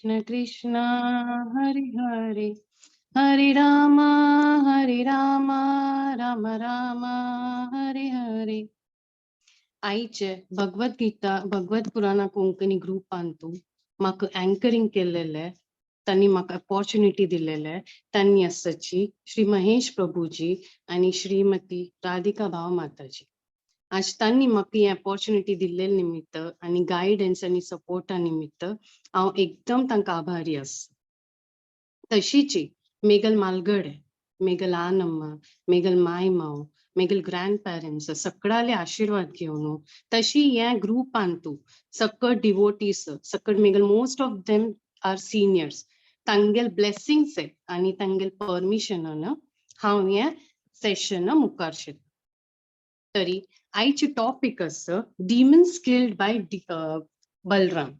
Krishna Krishna Hare Hare, Hare Rama Hare Rama Rama Rama Hare Hare. आयचे भगवत गीता भगवत पुराणा कोंकणी ग्रुपांतू म्हाका anchoring केल्लेले, तांणी म्हाका अपॉर्च्युनिटी दिलेले, तांणी आसाची श्री महेश प्रभुजी आनी श्रीमती राधिका भाव माताजी. आज तांणी म्हाका ही अपॉर्च्युनिटी दिल्ले निमित्त आनी गायडन्स आनी सपोर्टा निमित्त हांव एकदम तांकां आभारी आसा. तशीची मेगल मालगडे, मेगल आनम्मा, मेगल माय माव, मेगल ग्रँड पेरंट्स सगळ्याले आशीर्वाद घेवन तशी ह्या ग्रुपांतू सकट डिवोटीस सकट मेगल most of them are seniors, तांगेल ब्लेसिंग्स आनी तांगेल परमिशनान हांव हें सेशन मुखार शिरता. तरी आयचे टॉपीक आसा डिमन्स किल्ड बाय बलराम.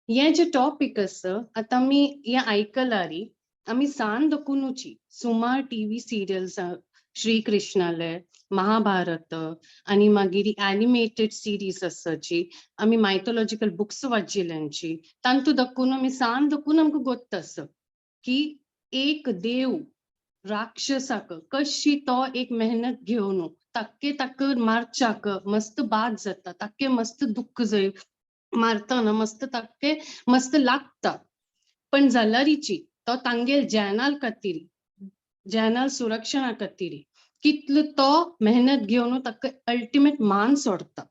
हें जे टॉपीक आसा आतां आमी हें आयकलारी आमी सान दकुनुची सुमार टीव्ही सिरियल्स श्री कृष्णाले महाभारत आनी मागीर एनिमेटेड सिरीज आसाची, आमी मायथोलॉजिकल बुक्स वाचिल्यांची, तांतू दकून आमी सान दकून आमकां गोत्त आसा की एक देव राक्षसाक कशी तो एक मेहनत घेवन ताके ताका मारच्याक मस्त बाद जाता, ताके मस्त दुख्ख जाय, मारतना मस्त ताके मस्त लागता, पण जाल्यारीची तो तांगेल जॅनाल खातीर, जॅनाल सुरक्षणा खातीर कितलो तो मेहनत घेवन ताका अल्टिमेट मान सोडता,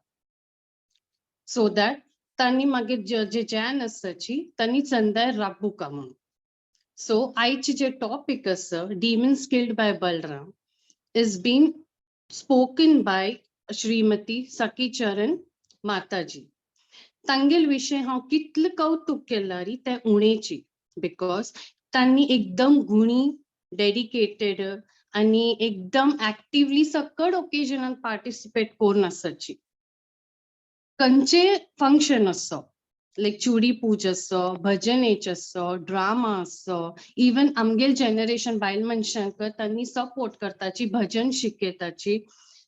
सो that तांणी मागीर जे जॅन आसाची तांणी चंदाय राबूका म्हणून. सो आयचे जे टॉपीक आसा demons killed by Balram is been spoken by Shrimati Sakhicharan Mataji. तांगेल विशय हांव कितलें कौतुक केल्यारी तें उणेची, because तांणी एकदम गुणी, डेडिकेटेड आनी एकदम एक्टिवली सकड ओकेजनान पार्टिसिपेट करून आसाची. खंयचे फंक्शन आसो, लायक चुडी पूज आसो, भजन एच आसो, ड्रामा आसो, इवन आमगेल जनरेशन बायल मनशांक तांणी सपोर्ट करताची, भजन शिकयताची,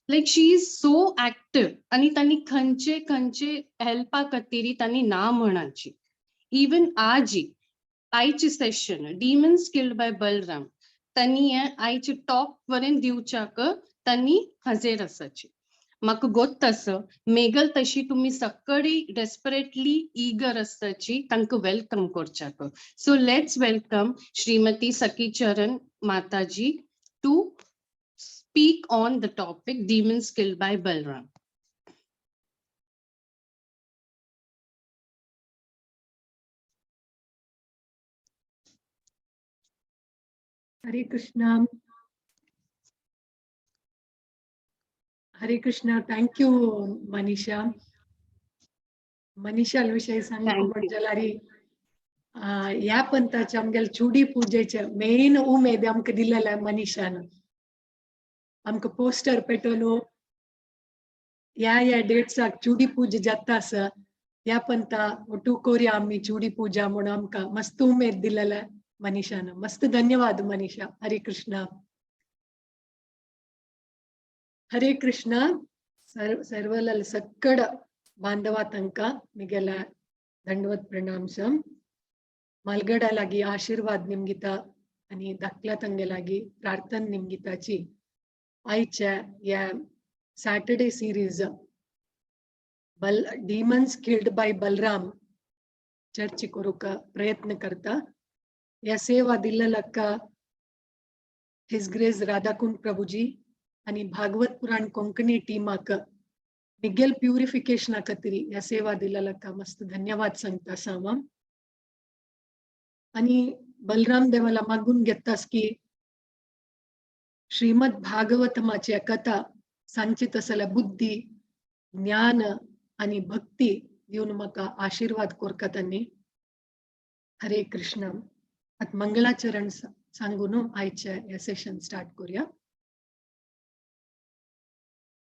like she is so active आनी तांणी खंयचे खंयचे हेल्पा खातीर तांणी ना म्हणाची. इवन आजी आयचे session demons killed by Balram तांणी हें आयचे टॉप पर्यंत दिवच्याक तांणी हजेर आसाची. म्हाका गोत्त आसा मेगल तशी तुमी सगळी डेस्परेटली इगर आसताची तांकां welcome करच्याक. So let's welcome Shrimati Sakhicharan Mataji to speak on the topic demons killed by Balram. Hare Krishna. Hare Krishna. Thank you, Manisha. Manisha विषय सांगू म्हणल्यार ह्या पंथाच्या आमगेले चुडी पुजेचे मेन उमेद आमकां दिलेले मनीषान. आमकां पोस्टर पेटोवन ह्या ह्या डेट्साक चुडी पूजा जाता आसा, ह्या पंथा ಒಟ್ಟು कोरया आमी चुडी पूजा म्हणून आमकां मस्त उमेद दिलेले मनीषान. मस्त धन्यवाद मनीषा. हरे कृष्णा. हरे कृष्णा. सर्वलल सक्कड बांधवा तांकां मिगेला दंडवत प्रणाम. सम मालगडा लागी आशीर्वाद निमगिता आनी धाकल्या तांगे लागी प्रार्थना निमगिताची. आयच्या ह्या Saturday series demons killed by Balram चर्चे करूंक प्रयत्न करता. ह्या सेवा दिल्लेलक्क his grace Radhakund Prabhuji आनी भागवत पुराण कोंकणी टीमाक मिगेल प्युरिफिकेशना खातीर ह्या सेवा दिल्लेलक्क मस्त धन्यवाद सांगता हांव. आनी बलराम देवाला मागून घेतास की श्रीमद भागवतमाची कथा सांगची तसल्या बुद्धी, ज्ञान आनी भक्ती दिवन म्हाका आशीर्वाद कोरका तांणी. हरे कृष्ण. आतां मंगलाचरण सांगून आयचे हे सेशन स्टार्ट करूया.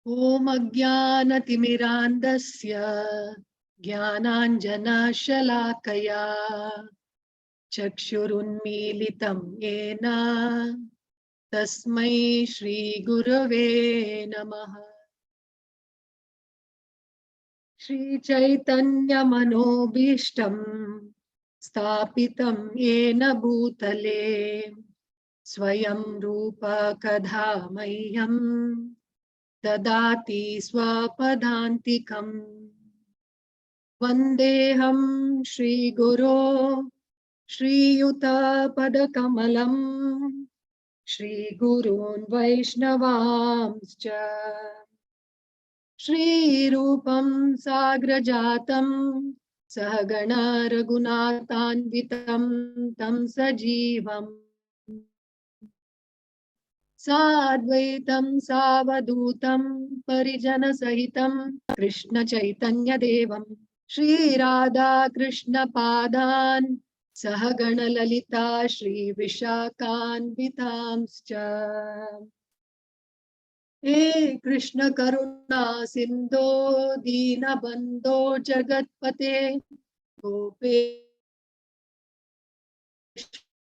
ओम अज्ञानतिमिरान्धस्य ज्ञानाञ्जनशलाकया चक्षुरुन्मीलितं येन तस्मै श्री गुरवे नमः. श्री चैतन्य मनोभीष्टं स्थापितं येन भूतले स्वयं रूप कदा मह्यं ददाति स्वपदान्तिकम्। वन्देऽहं श्रीगुरो श्रीयुतपदकमलं श्रीगुरून् वैष्णवांश्च। श्रीरूपं साग्रजातं सहगण रघुनाथान्वितं तं सजीवं साद्वैतं सावधूतं परिजनसहितं कृष्णचैतन्यदेवं श्रीराधा कृष्णपादान् सहगण ललिता श्रीविशाखान्वितांश्च। हे कृष्ण करुणा सिन्धो दीनबन्धो जगत्पते गोपेश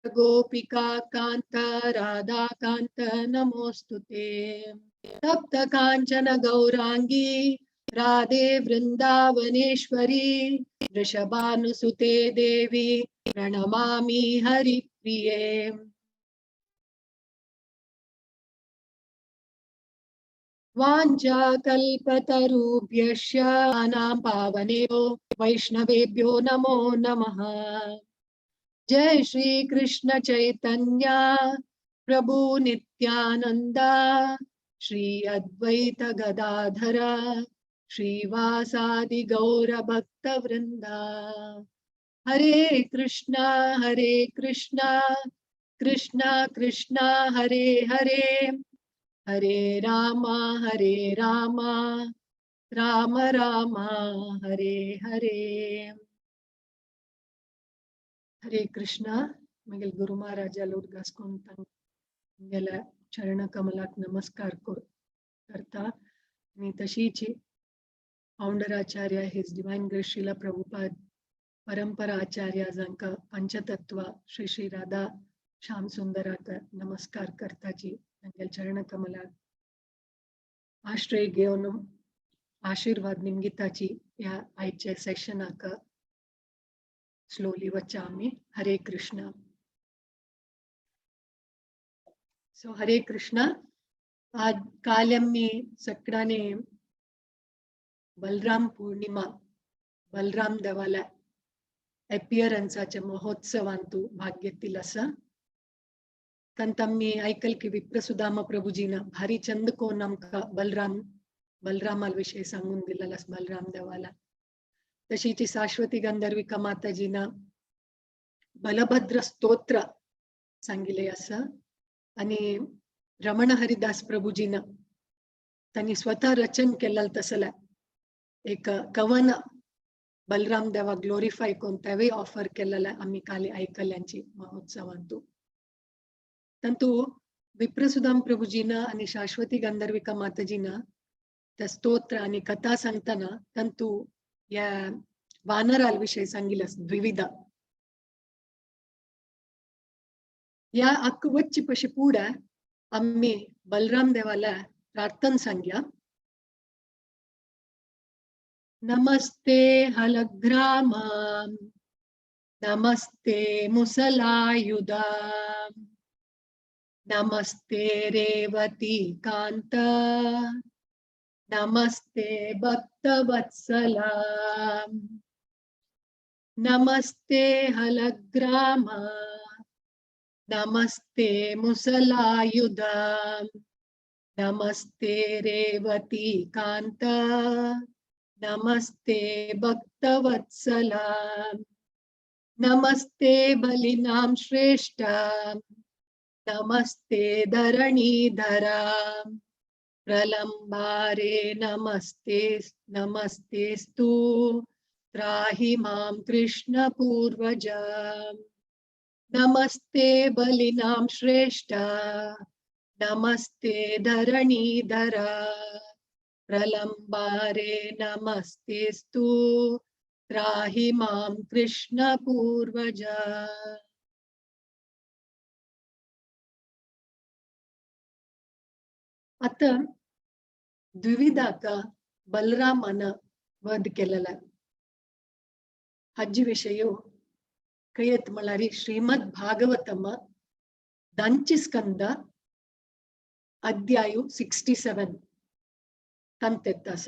गोपिका कान्त राधा कान्त नमोस्तुते। तप्त कांचन गौरांगी राधे वृंदावनेश्वरी वृषभानुसुते देवी प्रणमामि हरिप्रिये। वाञ्छाकल्पतरुभ्यश्च नाम पावनेभ्यो वैष्णवेभ्यो नमो नमः। जय श्री कृष्ण चैतन्य प्रभु नित्यानंदा श्री अद्वैत गदाधर श्रीवासादि गौर भक्त वृंदा। हरे कृष्णा कृष्णा कृष्णा हरे हरे, हरे रामा राम राम हरे हरे। हरे कृष्णा। मगेल गुरु महाराजा उद्गासकोन गेल्या चरण कमलाक नमस्कार करता आणि तशीच founder Acharya his divine grace Srila Prabhupada परंपरा आचार्य जांकां पंचतत्व श्री श्री राधा श्याम सुंदराक नमस्कार करताची तांगेल्या चरण कमलाक आश्रय घेवन आशीर्वाद निमगिताची ह्या आयच्या सेशनाक स्लोली वच्चा आमी। हरे कृष्णा। सो हरे कृष्णा। आज काल आमी सगळ्यांनी बलराम पौर्णिमा बलराम देवाला एपियरन्साच्या महोत्सवांतू भाग घेतला आसा। तांत आमी आयकल की विप्रसुदामा प्रभुजीना भारी चंद कोण आमकां बलरामा विशय सांगून दिलेला आसा बलराम देवाला। तशीच शाश्वती गंधर्विका माताजीना बलभद्र स्तोत्र सांगिल्लें आसा आनी रमण हरिदास प्रभुजीना तांणी स्वतः रचन केल्लें तसलें एक कवन बलराम देवा ग्लोरिफाय करून तेवूय ऑफर केल्लें आमी काल आयकल्यांची महोत्सवांतू। तांतू विप्रसुदाम प्रभुजीना आनी शाश्वती गंधर्विका माताजीना ते स्तोत्र आनी कथा सांगतना तांतू ह्या वानराल विशय सांगिल्लें द्विविधा। ह्या अक्क वच्चे पशी पुढे आमी बलराम देवाला प्रार्थना सांगया। नमस्ते हलग्राम नमस्ते मुसलायुधा नमस्ते रेवती कांत नमस्ते भक्तवत्सला नमस्ते हलग्राम नमस्ते मुसलायुधा नमस्ते रेवती कांत नमस्ते भक्तवत्सला नमस्ते बलिनां श्रेष्ठ नमस्ते धरणीधरा प्रलंबारे नमस्ते नमस्तेस्तु त्राहि मां कृष्ण पूर्वज नमस्ते बलिनां श्रेष्ठ नमस्ते धरणीधरा प्रलंबारे नमस्तेस्तु त्राहि मां कृष्ण पूर्वज। आता द्विविधाक बलरामान वध केलेला हाजे विशय कयत म्हळ्यार श्रीमद भागवतम दांची स्कंद अध्याय 67 कंतेत्तास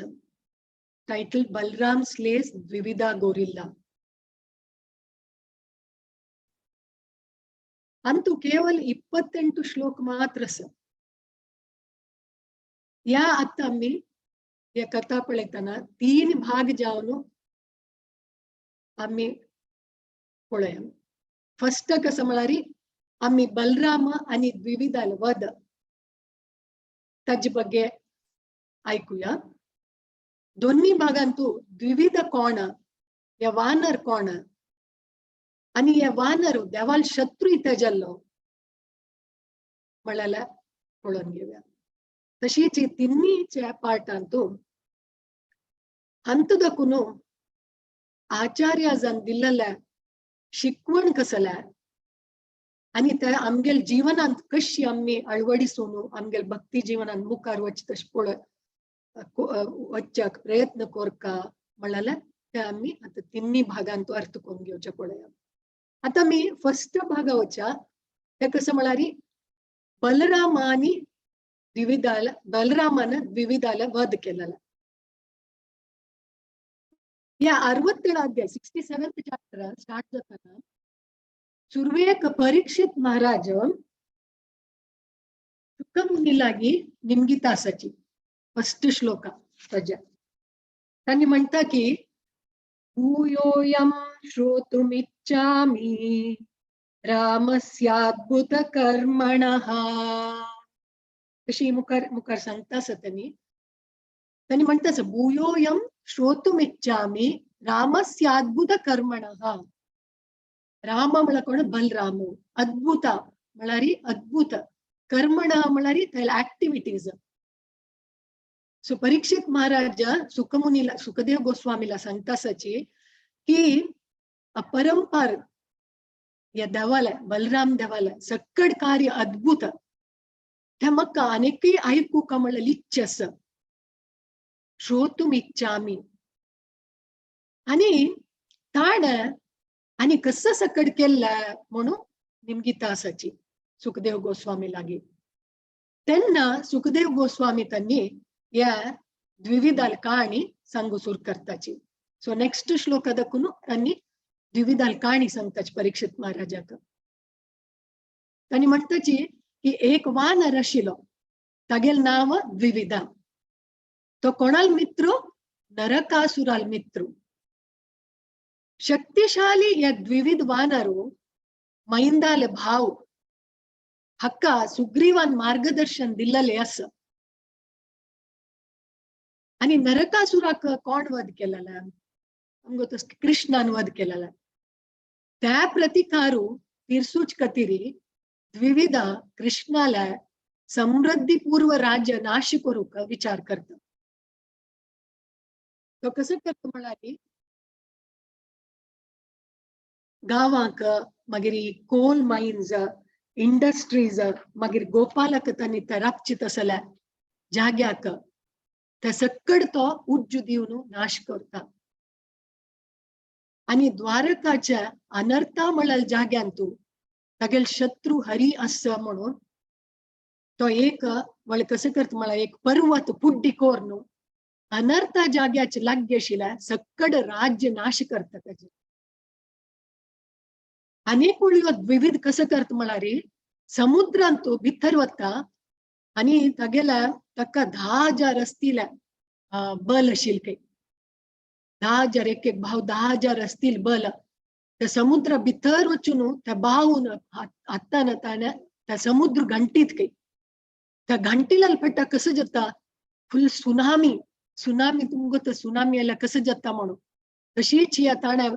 टायटल बलराम स्लेस द्विविधा गोरिल्ला. ಅಂತೂ ಕೇವಲ 28 ಶ್ಲೋಕ ಮಾತ್ರ ಸ. या आता आम्ही या कथा पळयतना 3 भाग जावन आम्ही पळोवया. फर्स्ट कसं म्हळ्यार आम्ही बलराम आनी द्विविधाल वध ताजे ಬಗ್ಗೆ ऐकूया. दोन्ही भागांतू द्विविध कोण या वानर कोण आनी हे वानर देवाल शत्रू इथे जाल्लो म्हळ्यार पळोवन घेवया. तशीच तिन्हीच्या पाठांतू हंतदकून आचार्याजान दिल्लेल्या शिकवण कसल्या आनी ते आमगेल जीवनांत कशी आमी अळवडिसून आमगेल भक्ती जीवनांत मुखार वच तशें पळय वच्चाक प्रयत्न कोरका म्हळ्यार ते आमी आतां तिन्ही भागांत अर्थ करून घेवचे पळया. आतां आमी फर्स्ट भागा वच्या ते कसं म्हळ्यार बलरामानी द्विविधाला बलरामान द्विविधाला वध केलेला. या 67 अध्याय 67th chapter start जाताना सुरवेक परीक्षित महाराज शुकमुनी निमगी तासाची फर्स्ट श्लोक ताज्या त्यांनी म्हणता की भूयोयं श्रोतुमिच्छामि रामस्याद्भुत कर्मणः. अशी मुखार मुखार सांगता आसा त्यांनी त्यांनी म्हणता आसा भूयोयं श्रोतुमिच्छामि रामस्याद्भुत कर्मणः. राम म्हळ्यार कोण? बलराम. अद्भुत म्हळ्यार अद्भुत, कर्मण म्हळ्यार त्याला ऍक्टिव्हिटीज. सो परीक्षित महाराज सुखमुनीला सुखदेव गोस्वामीला सांगतासाची की अपरंपार या देवाला बलराम देवाला सक्कड कार्य अद्भुत त्या मक्का अनेकही ऐकू का म्हणलं इच्छस श्रोतुम इच्छामी. आणि ताण आणि कसं सकड केलं म्हणून निमगी तासाची सुखदेव गोस्वामी लागी. त्यांना सुखदेव गोस्वामी त्यांनी या द्विविधाल कहाणी सांगू सुरू करताची. सो नेक्स्ट श्लोक दकून त्यांनी द्विविधाल कहाणी सांगताची परीक्षित महाराजाक. त्यांनी म्हणताची की एक वानर आशिल्लो तागेल नाव द्विविधा. तो कोणाल मित्र? नरकासुराल मित्र. शक्तिशाली या द्विविध वानरू मैंदाल भाव हक्का सुग्रीवान मार्गदर्शन दिल्लले अस. आणि नरकासुराक कोण वध केलेला? आमगो कृष्णान वध केलेला. त्या प्रतिकारू तिरसूच कतिरी द्विविधा कृष्णाला समृद्धीपूर्व राज्य नाश करूक विचार करता. तो कसं करता म्हळ्यार गांवांक मागीर कोल मायन्स इंडस्ट्रीज मागीर गोपालक तांणी राबची तसल्या जाग्याक ते सक्कड तो उज्जू दिवन नाश करता. आणि द्वारकाच्या अनर्था म्हळ्यार जाग्यांतू तागेल शत्रू हरी आसा म्हणून तो एक म्हळ्यार कसं करता म्हळ्यार एक पर्वत पुड्डी कोर अनर्था जाग्याचे लागीं आशिल्ल्या सक्कड राज्य नाश करता ताजे. अनेक वेळी द्विविध कसं करता म्हळ्यार समुद्रांत भितर वता आनी तागेल्या ताका 10,000 असतील बल आशिल्लें खंय. 10,000 एक एक भाव 10,000 असतील बल. त्या समुद्र भितर वचून त्या बाहून हातान ताणें त्या समुद्र घंटीत खंय. त्या घंटीला पडटा कसं जाता फुल सुनामी. सुनामी तुमकां सुनामी आयल्यार कसं जाता म्हणून तशीच ह्या ताणें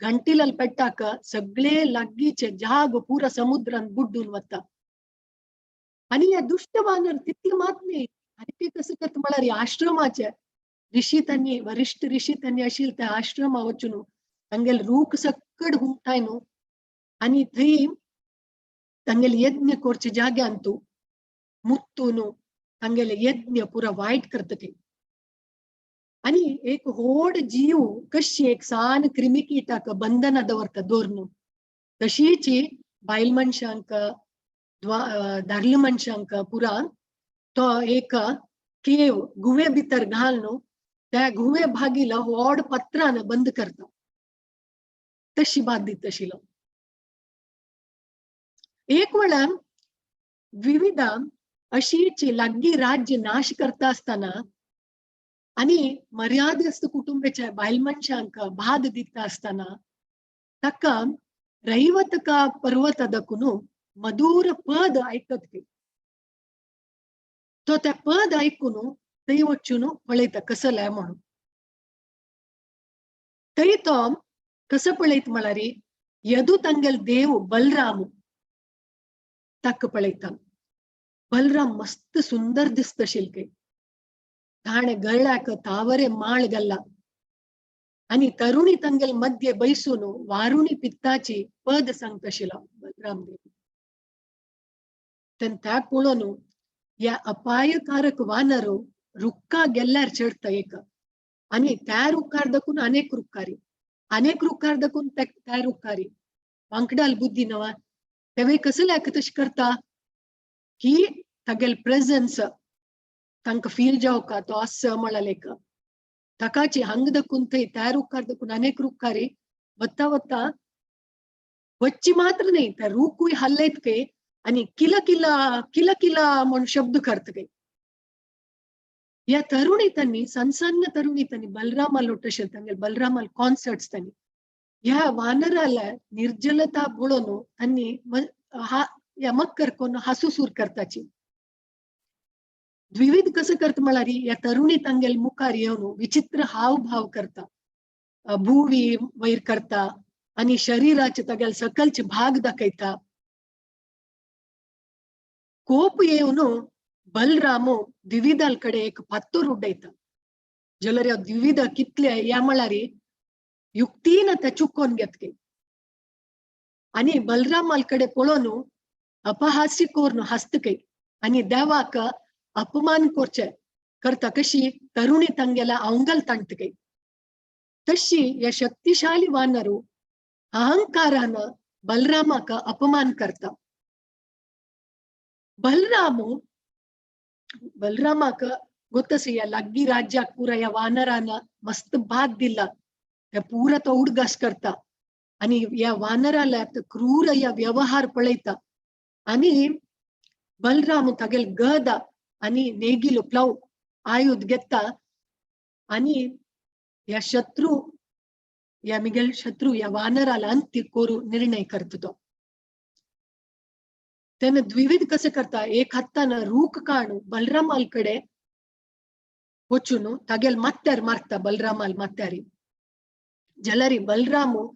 घंटीला पेट्टाक सगळे लागींचे जाग पुरा समुद्रान बुड्डून वता. आणि या दुष्ट वानर तितले मात न्ही आनी ते कसं करता म्हळ्यार आश्रमाचे ऋषी त्यांनी वरिष्ठ ऋषी त्यांनी आशिल्ले त्या आश्रमा वचून तांगेले रूख सक्कड हुमटाय न्हू आनी थंय तांगेले यज्ञ करचे जाग्यांतू मुत्तून तांगेले यज्ञ पुरा वायट करता ते. आणि एक होड जीव कशी एक सान क्रिमिकीटाक बंधना दवरता दोरनु तशीची बायल मनशांक दादले मनशांक पुरा तो एक केव गुवे भितर घालून त्या गुवे भागीला व्हड पत्रान बंद करता, तशी बाद दिता आशिल्लो. एक वेळा विविध अशीची लागीं राज्य नाश करता आसतना आनी मर्यादस्त कुटुंबाच्या बायल मनशांक बाद दिता आसतना ताका रैवतका पर्वत दकून मधुर पद आयकत की तो त्या पद आयकून थंय वचून पळयता कसलें म्हणून. थंय तो कसो पळयत म्हळ्यार यदु तांगेल देव बलराम ताका पळयता. बलराम मस्त सुंदर दिसता शिल्के, ताणें गळ्याक तावरे माळ घाल्ला आनी तरुणी तांगेल मध्य बैसून वारुणी पित्ताची पद सांगता आशिल्लो बलराम देव. तेन्ना त्या पळोवन ह्या अपायकारक वानर रुक्का गेल्यार चडता एक आनी त्या रुखार दकून अनेक रुखारी, अनेक रुखार दकून त्या रुखारी वांकडाल बुद्धी नवा तेवे कसले तशें करता की तागेल प्रेजन्स तांकां फील जावका तो आसा म्हळ्यार ताकाची हांग दकून थंय त्या रुखार दकून अनेक रुखारी वता वता वच्ची मात्र न्हय त्या रुखूय हालयत काय आनी किला किला किला किला म्हण शब्द करता काय. ह्या तरुणी त्यांनी सन्न तरुणी त्यांनी बलरामाल उठशेल तांगेल बलरामाल कॉन्सर्ट्स त्यांनी ह्या वानराला निर्जलता पळोवन त्यांनी यमक करकोन हासू सूर करताची. द्विविध कसं करता म्हळ्यार ह्या तरुणी तांगेल मुखार येवन विचित्र हावभाव करता, भुवी वयर करता आनी शरीराचे तागेल सकलचे भाग दाखयता. कोप येवन बलरामो द्विविधाल कडे एक फात्तोर उडयता. जाल्यार द्विविध कितले ह्या म्हळ्यार युक्तीन ते चुकोवन घेतले आनी बलरामाल कडे पळोवन अपहास्य करून हासतके आनी देवाक अपमान करचे करता कशी तरुणी तांगेला अवंगल तांटके. तशी ह्या शक्तिशाली वानरू अहंकारान बलरामाक अपमान करता. बलरामू बलरामाक गोतस ह्या लागीं राज्याक पुरा ह्या वानरान मस्त बाद दिला, त्या पुरा तो उडगास करता आनी ह्या वानराला क्रूर ह्या व्यवहार पळयता आनी बलराम तागेल गदा आनी नेगिलो प्लव आयुध घेता आनी ह्या शत्रू ह्या मिगेल शत्रू ह्या वानराला अंत्य करू निर्णय करता तो. तेन्ना द्विविध कसं करता, एक हातान रूख काडून बलरामाल कडे वचून तागेल माथ्यार मारता बलरामाल माथ्यारी. जाल्यार बलरामू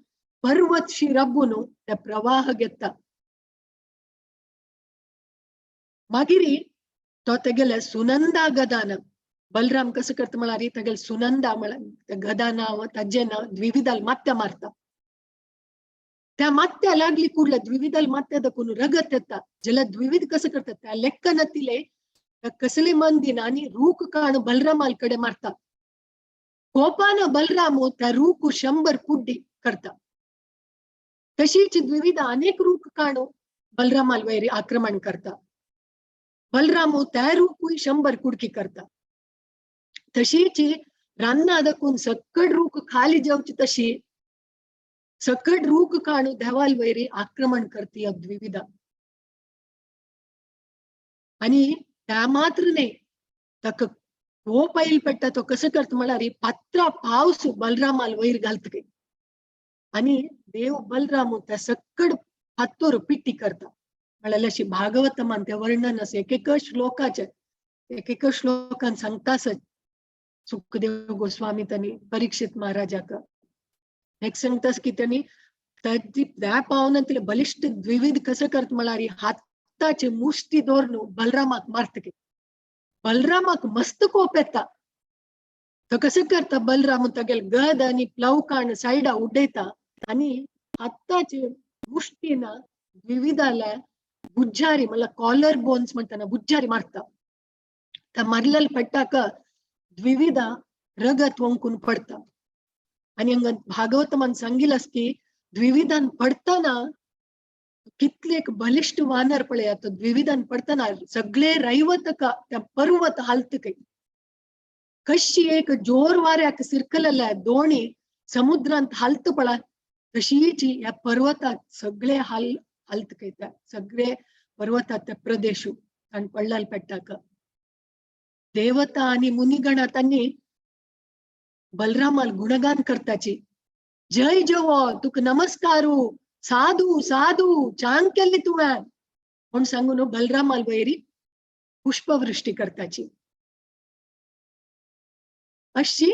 पर्वतशी रब्बून त्या प्रवाह घेता. मागीर तो तेगेले सुनंदा गदान बलराम कसं करता म्हळ्यार तागेल सुनंदा म्हळ्यार गदा नांव ताजें नांव द्विविधाल माथ्या मारता. त्या माथ्या लागली कुडल्या द्विविधाल माथ्या दाखोवन रगत येता. जाल्यार द्विविध कसं करता त्या लेक्कन तिले कसले मन दिना आनी रूख काण बलरामाल कडे मारता. कोपान बलराम त्या रूख 100 कुड्डी करता. तशीच द्विविध अनेक रूख काणू बलरामाल वयर आक्रमण करता. बलराम त्या रूखूय 100 कुडकी करता. तशीच रान्ना दकून सक्कड रूख खाली जावची तशी सकट रूख काणू देवाल वयर आक्रमण करती द्विविधा. आनी त्या मात्र न्हय ताका कोप आयल पडटा तो कसो करता म्हळ्यार पात्रा पावस बलरामाल वयर घालता काय आनी देव बलराम त्या सक्कड फातोर पिट्टी करता. म्हळ्यार अशी भागवतमान तें वर्णन आसा एक एक श्लोकाचें एक एक श्लोकान सांगता सुखदेव गोस्वामी त्यांनी परीक्षित महाराजाक एक सांगतास की त्यांनी त्या पावना तिले बलिष्ठ द्विविध कसं करत म्हळ्यार हाताचे मुष्टी दवरून बलरामाक मारता. बलरामाक मस्त कोप येता. तो कसं करता बलराम तागेल गद आनी प्लव काण सायडा उडयता आनी हाताचे मुष्टीन द्विविधाला बुज्जारी म्हळ्यार कॉलर बोन्स म्हणटाना बुज्जारी मारता. त्या मारलेल्या पट्टाक द्विविधा रगत वंकून पडता. आनी हांगा भागवतमान सांगिल्लें की द्विविधान पडतना कितले एक बलिश्ट वानर पळया तो द्विविधान पडतना सगळे रैवतक त्या पर्वत हालतकय कशी एक जोर वाऱ्याक सिरकलेल्या दोणी समुद्रांत हालत पळा तशीच ह्या पर्वतात सगळे हालतकयता सगळे पर्वतात त्या प्रदेशू ताण पडलाल पेट्टाक. देवता आणि मुनिगणा त्यांनी बलरामाल गुणगान करताची, जय जवो तुका नमस्कारू, साधू साधू चांग केल्ली तुवें म्हूण सांगून बलरामाल वयरी पुष्पवृष्टी करताची. अशी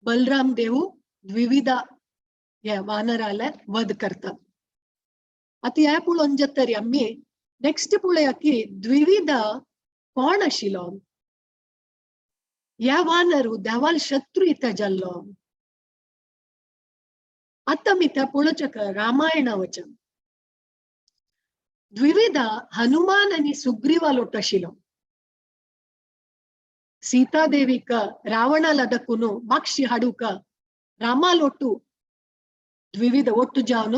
बलराम देवू द्विविधा ह्या वानराला वध करता. आतां ह्या पळोवन जातरी आमी नेक्स्ट पळोवया की द्विविधा कोण आशिल्लो. ह्या वानर देवाल शत्रू इता जाल्लो. आतां आमी त्या पळोवच्या रामायणा वचन. द्विविधा हनुमान आनी सुग्रीवा लोट आशिल्लो. सीता देवीक रावणाला दಕ್ಕून माक्षी हाडूक रामालोटू द्विविध ಒಟ್ಟು जावन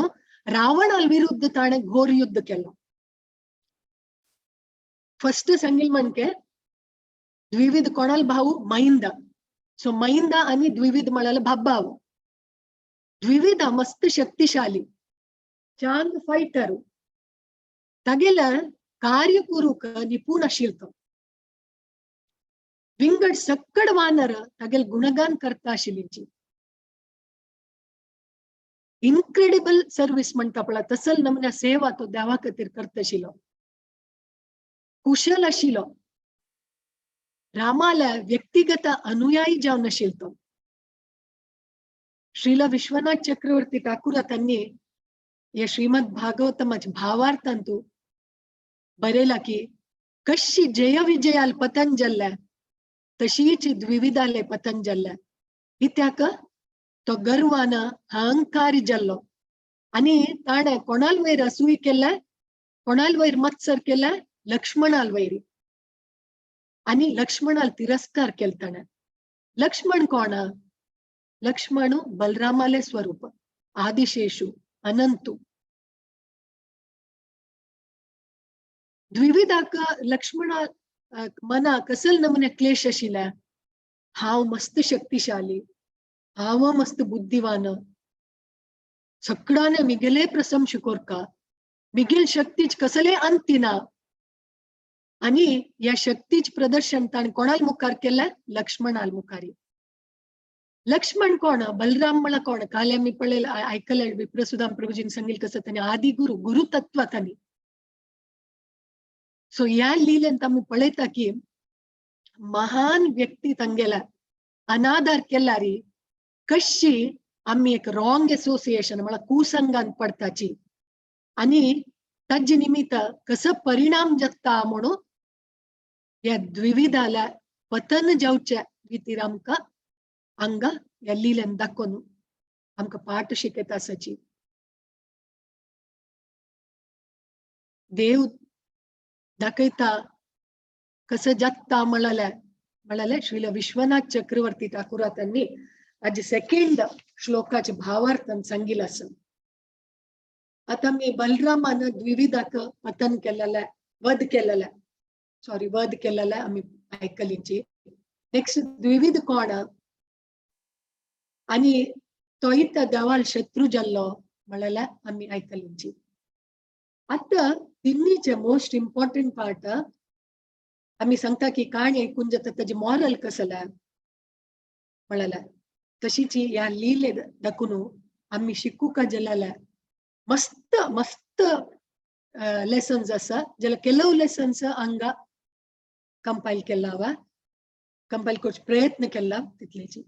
रावणाल विरुद्ध ताणें घोर युद्ध केलो. फर्स्ट सांगील म्हणके द्विविध कोणाल भाऊ मैंदा. सो मैंदा आणि द्विविध म्हळ्यार भाव. द्विविध मस्त शक्तिशाली चांग फायटर, तागेल्या कार्य करूंक निपूण आशिल्लो तो. विंगड सक्कड वानर तागेल गुणगान करता आशिल्लीची. इनक्रेडिबल सर्विस म्हणटा पळय तसल नमुन्या सेवा तो देवा खातीर करता आशिल्लो. कुशल आशिल्लो. रामाल्या व्यक्तिगत अनुयायी जावन आशिल्लो तो. श्रीला विश्वनाथ चक्रवर्ती ठाकूर त्यांनी या श्रीमद भागवतमाच्या भावार्थांतू बरयला की कशी जय विजयाल पतंजल्या तशीच द्विविधाले पतंजल्या. कित्याक तो गर्वान अहंकारी जाल्लो आनी ताणें कोणाल वयर असूय केल्या, कोणाल वयर मत्सर केल्या, लक्ष्मणाल वयर, आनी लक्ष्मणाल तिरस्कार केलो ताणें. लक्ष्मण कोण? लक्ष्मण बलरामाले स्वरूप, आदिशेषु, अनंतु. द्विविधाक लक्ष्मणा मना कसल नमुने क्लेश आशिल्ले, हांव मस्त शक्तिशाली, हांव मस्त बुद्धिवान, सगळ्याने मिगेले प्रशंसा कोरका, मिगेल शक्तीच कसले अंतिना. आणि या शक्तीच प्रदर्शन ताणें कोणाल मुखार केलें? लक्ष्मणाल मुखारी. लक्ष्मण कोण? बलराम म्हळ्यार कोण? काल आमी पळयलें आयकलें विप्रसुदाम प्रभुजीन सांगिल्लें कसं ताणें आदी गुरु, गुरु तत्व तांणी. सो ह्या लिलेंत आमी पळयता की महान व्यक्ती तांगेल्या अनादर केल्यारी कशी आमी एक रॉंग एसोसिएशन म्हळ्यार कुसंगान पडताची आनी ताजे निमित्त कसो परिणाम जाता म्हणून ह्या द्विविधाला पतन जावच्या रितीर आमकां हांगा ह्या लिलेन दाखोवन आमकां पाठ शिकयता आसाची. देव दाखयता कसं जाता म्हळ्यार म्हळ्यार श्रील विश्वनाथ चक्रवर्ती ठाकूरा त्यांनी आज सेकंड श्लोकाचे भावार्थान सांगितलं आसा. आता मी बलरामान द्विविधाक पतन केलेलं, वध केलेलं, सॉरी वध केलेलं आम्ही आयकलींची. नेक्स्ट द्विविध कोण आणि तोय त्या देवाल शत्रू जाल्लो म्हळ्यार आम्ही आयकलींची. आता तिन्हीचे मोस्ट इम्पॉर्टंट पार्ट आम्ही सांगता की काणी आयकून जाता ताजी मॉरल कसला म्हळ्यार तशीच ह्या लिले दाखून आम्ही शिकूका जाल्यार मस्त मस्त लेसन्स आसा जाल्यार ಕೆಲವು लेसन्स हांगा कंपायल केला वा कंपायल करचो प्रयत्न केला तितलेची.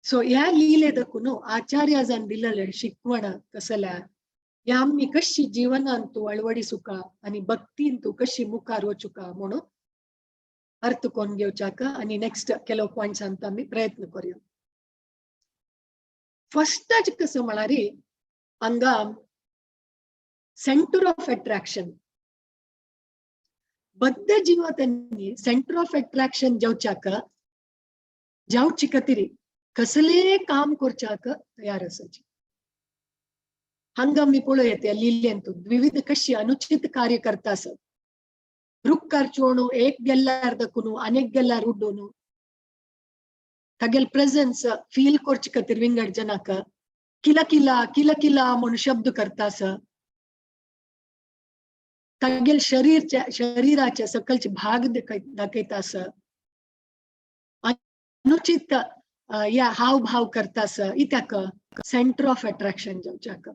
सो ह्या लिले दाखून आचार्याजान दिलेले शिकवण कसल्या ह्या आमी कशी जिवनान तूं अळवडिसुका आनी भक्तीन तूं कशी मुखार वचुका म्हणून अर्थ कोण घेवच्याक आनी नेक्स्ट ಕೆಲವು पॉयंट्स आमी प्रयत्न करूया. फर्स्टाच कसं म्हळ्यार हांगा सेंटर ऑफ अट्रॅक्शन, बद्ध जीव त्यांनी सेंटर ऑफ अट्रॅक्शन जावच्याक जावची खातीर कसले काम करच्याक तयार आसाची. हांगा आमी पळोवया त्या लिलेंतू विविध कशी अनुचित कार्य करता आसत. रुक्कार चोणू एक गेल्ल्यार दखून अनेक गेल्ल्यार उड्डून तागेल प्रेझन्स फील करचे खातीर विंगड जनाक किला किला किला किला म्हणून शब्द करता आस. तागेल शरीरच्या शरीराच्या सकलचे भाग दाखयता आस. अनुचित या हावभाव करता आस. इत्याक सेंटर ऑफ अट्रॅक्शन जावच्याक.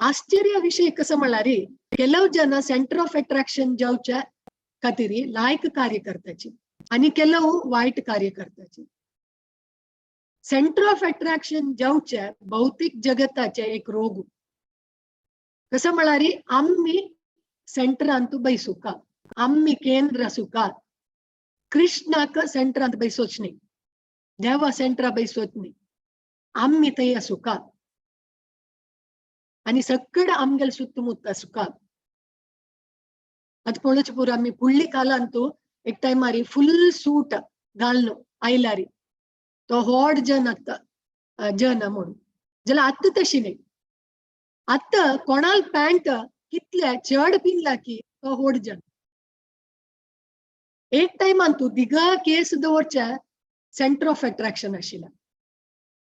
आश्चर्य विषय कसं म्हळ्यार ಕೆಲವು ಜನ ಸೆಂಟರ್ ಆಫ್ ಅಟ್ರಾಕ್ಷನ್ जावच्या खातीर लायक कार्य करताची आणि ಕೆಲವು वायट कार्य करताची. सेंटर ऑफ अट्रॅक्शन जावच्या भौतिक जगताचे एक रोग. कसं म्हळ्यार आम्ही सेंटरांत बैसुका, आम्ही केंद्र आसुका. कृष्णाक सेंटरांत बैसोच न्ही, देवा सेंटरा बैसोच न्ही, आम्ही थंय आसुका आणि सगळं आमगेल सुತ್ತमुತ್ತ आसुका. आतां पळोवचें पुरो आमी फुडली कालांतू एक टायमारी फुल सूट घालून आयलारी तो व्हड जन आतां जन म्हणून जाल्यार आतां तशी न्ही. आतां कोणाल पॅन्ट कितले चड पिनला की तो व्हड जन. एक टायमान तूं दिगा केस दवरच्या सेंटर ऑफ अट्रॅक्शन आशिल्ला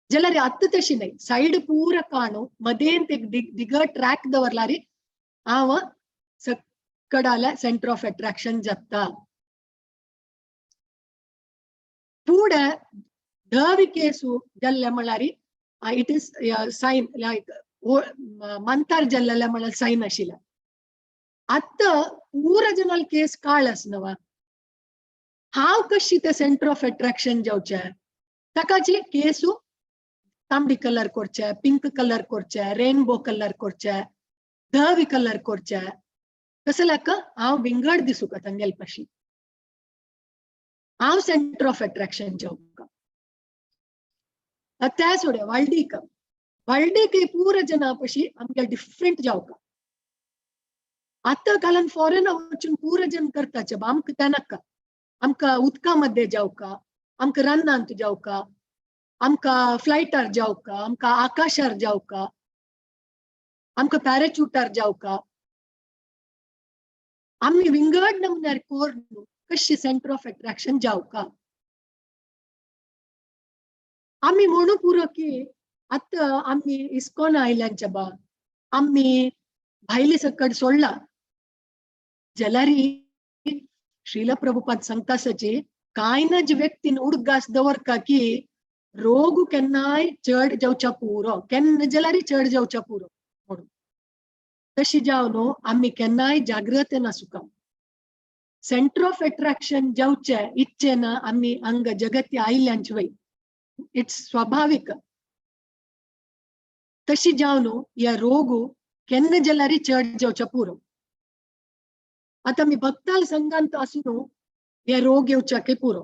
जाल्यार आतां तशी न्ही. सायड पूरा काणू मदेंत एक दिग ट्रॅक दवरलारी हांव सकडाल्या सेंटर ऑफ अट्रॅक्शन जाता. फुडें धवी केसू जाल्ले म्हळ्यार it is Sion लायक मंतार जाल्ले म्हळ्यार सायन आशिल्लें. आतां पूरा जनाल केस काळ आसनवा. हांव कशी ते सेंटर ऑफ अट्रॅक्शन जावचें? ताका जी केसू तांबडी कलर करचे, पिंक कलर करचे, रेनबो कलर करचे, धवी कलर करचे. कसं लाक हांव विंगड दिसूका तांगेल पाशी. हांव सेंटर ऑफ अट्रॅक्शन जावका. त्या सोड्या वाल्डीक वाल्डीक पूरा जना पशी आमगे डिफरंट जावका. आतां कालान फॉरेन वचून पूरा जन करताचे आमकां तें नाका. आमकां उदका मध्ये जावका, आमकां रानांत जावका, आमकां फ्लायटार जावका, आमकां आकाशार जावका, आमकां पॅराच्युटार जावका. आमी विंगड नमुन्यार कोरून कशी सेंटर ऑफ अट्रॅक्शन जावका. आमी म्हणू पुरो की आतां आमी इस्कॉन आयल्यांच्या बा आमी भायली सकट सोडला जाल्यार श्रील प्रभुपाद सांगता सची कांय ना जे व्यक्तीन उडगास दवरका की रोग केन्नाय चड जावच्या पुरो, केन्ना जाल्यार चड जावच्या पुरो म्हणून. तशी जावन न्हू आमी केन्नाय जागृत नासुका. सेंटर ऑफ अट्रॅक्शन जावचे इच्छेन आमी हांगा जगती आयल्यांच वय, it's स्वाभावीक. तशी जावन ह्या रोग केन्ना जाल्यार चड जावच्या पुरो. आतां आमी भक्ताल संघांत आसून हे रोग येवच्याकय पुरो.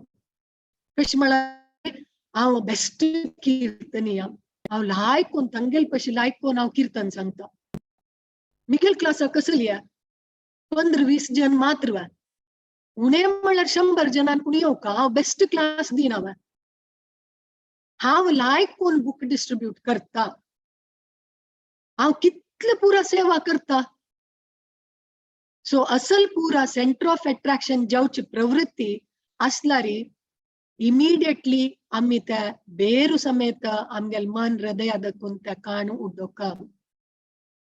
कशें म्हळ्यार हांव बेस्ट किर्तनीया, हांव लायक कोन तांगेल पशी लायक कोन हांव किर्तन सांगता. मिगेल क्लासाक कसली 15-20 जन मात्र वा, उणें म्हळ्यार 100 जणांक पूण येवका, हांव बेस्ट क्लास दिना वा. हांव लायक कोन बूक डिस्ट्रीब्यूट करता, हांव कितले पुरा सेवा करता. सो असल पुरा सेंटर ऑफ अट्रॅक्शन जावची प्रवृत्ती आसल्यार इमिडिएटली आमी त्या बेरू समेत आमगेल मन हृदया दखून त्या काणू उड्डोका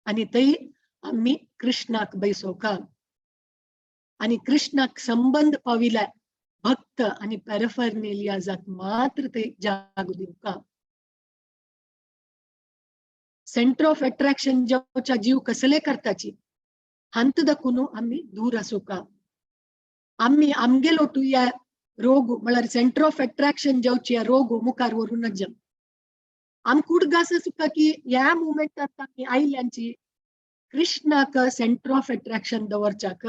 आनी थंय आमी कृष्णाक बैसोका आनी कृष्णाक संबंद पाविल्या भक्त आनी पॅराफर्नेलियाजाक मात्र ते जागो दिवका. सेंटर ऑफ अट्रॅक्शन जावच्या जीव कसले करताची हंत दखून आमी दूर आसुका. आमी आमगेल ओटू ह्या रोग म्हळ्यार सेंटर ऑफ अट्रॅक्शन जावची ह्या रोग मुखार व्हरूं नज. आमकां उडगास आसुका की ह्या मुवमेंटांत आमी आयल्यांची कृष्णाक सेंटर ऑफ अट्रॅक्शन दवरच्याक.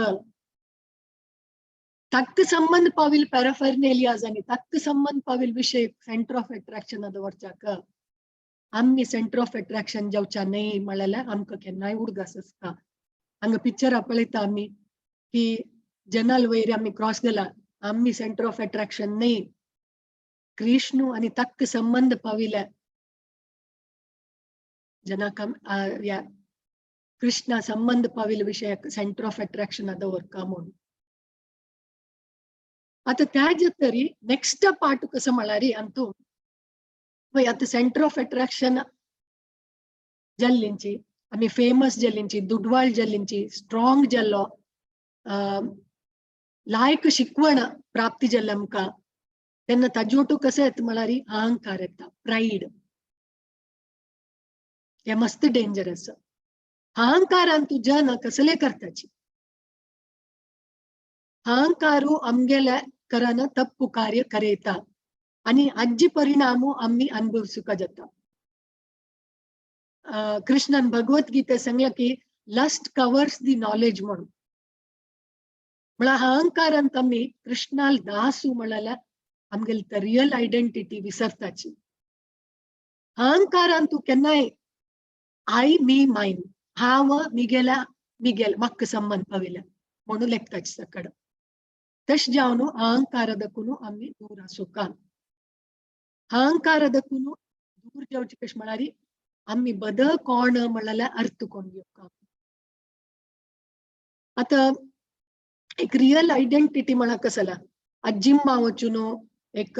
तक्क संबंध पाविल पॅराफर्नेलियाज आनी तक्क संबंध पाविल विशय सेंटर ऑफ अट्रॅक्शन दवरच्याक. आमी सेंटर ऑफ अट्रॅक्शन जावच्या न्हय म्हळ्यार आमकां केन्नाय उडगास आसता. हांगा पिक्चरां पळयता आमी की जनाल वयर आमी क्रॉस गेला, आमी सेंटर ऑफ अट्रॅक्शन न्हय. कृष्णू आनी तक्क संबंध पाविल्या जनाक ह्या कृष्णा संबंद पाविल्ले विशयाक सेंटर ऑफ अट्रॅक्शन दवरका म्हणून. आतां त्या तरी नेक्स्ट पार्ट कसो म्हळ्यार अंतू पळय आतां सेंटर ऑफ अट्रॅक्शन जाल्लींची आमी फेमस जाल्लींची, दुडवाळ जाल्लींची, स्ट्रॉंग जाल्लो, लायक शिकवण प्राप्ती जाल्ले आमकां, तेन्ना ताजे ओटू कसो येता म्हळ्यार अहंकार येता, प्रायड. हे मस्त डेंजरस. अहंकारान तूं जन कसले करताची, अहंकारू आमगेल्या करान तप्पू कार्य करयता आनी हाजी परिणामू आमी अनुभवसुका जाता. कृष्णान भगवत गीते सांगला की लस्ट कवर्स the knowledge म्हणून. म्हळ्यार अहंकारान आमी कृष्णाल दासू म्हळ्यार आमगेली रियल आयडेंटिटी विसरताची. अहंकारान तूं केन्नाय I me मायन, हांव मिगेल्या मिगेल म्हाका संबंद पाविल्या म्हणून लेखताची सकड. तशें जावन अहंकारादकून आमी दूर आसूका. अहंकारादकून दूर जावचे कशें म्हळ्यार आमी बद कोण म्हळ्यार अर्थ कोण घेवका. आतां एक रियल आयडेंटिटी म्हळ्यार कसला, आतां जिम्मा वचून एक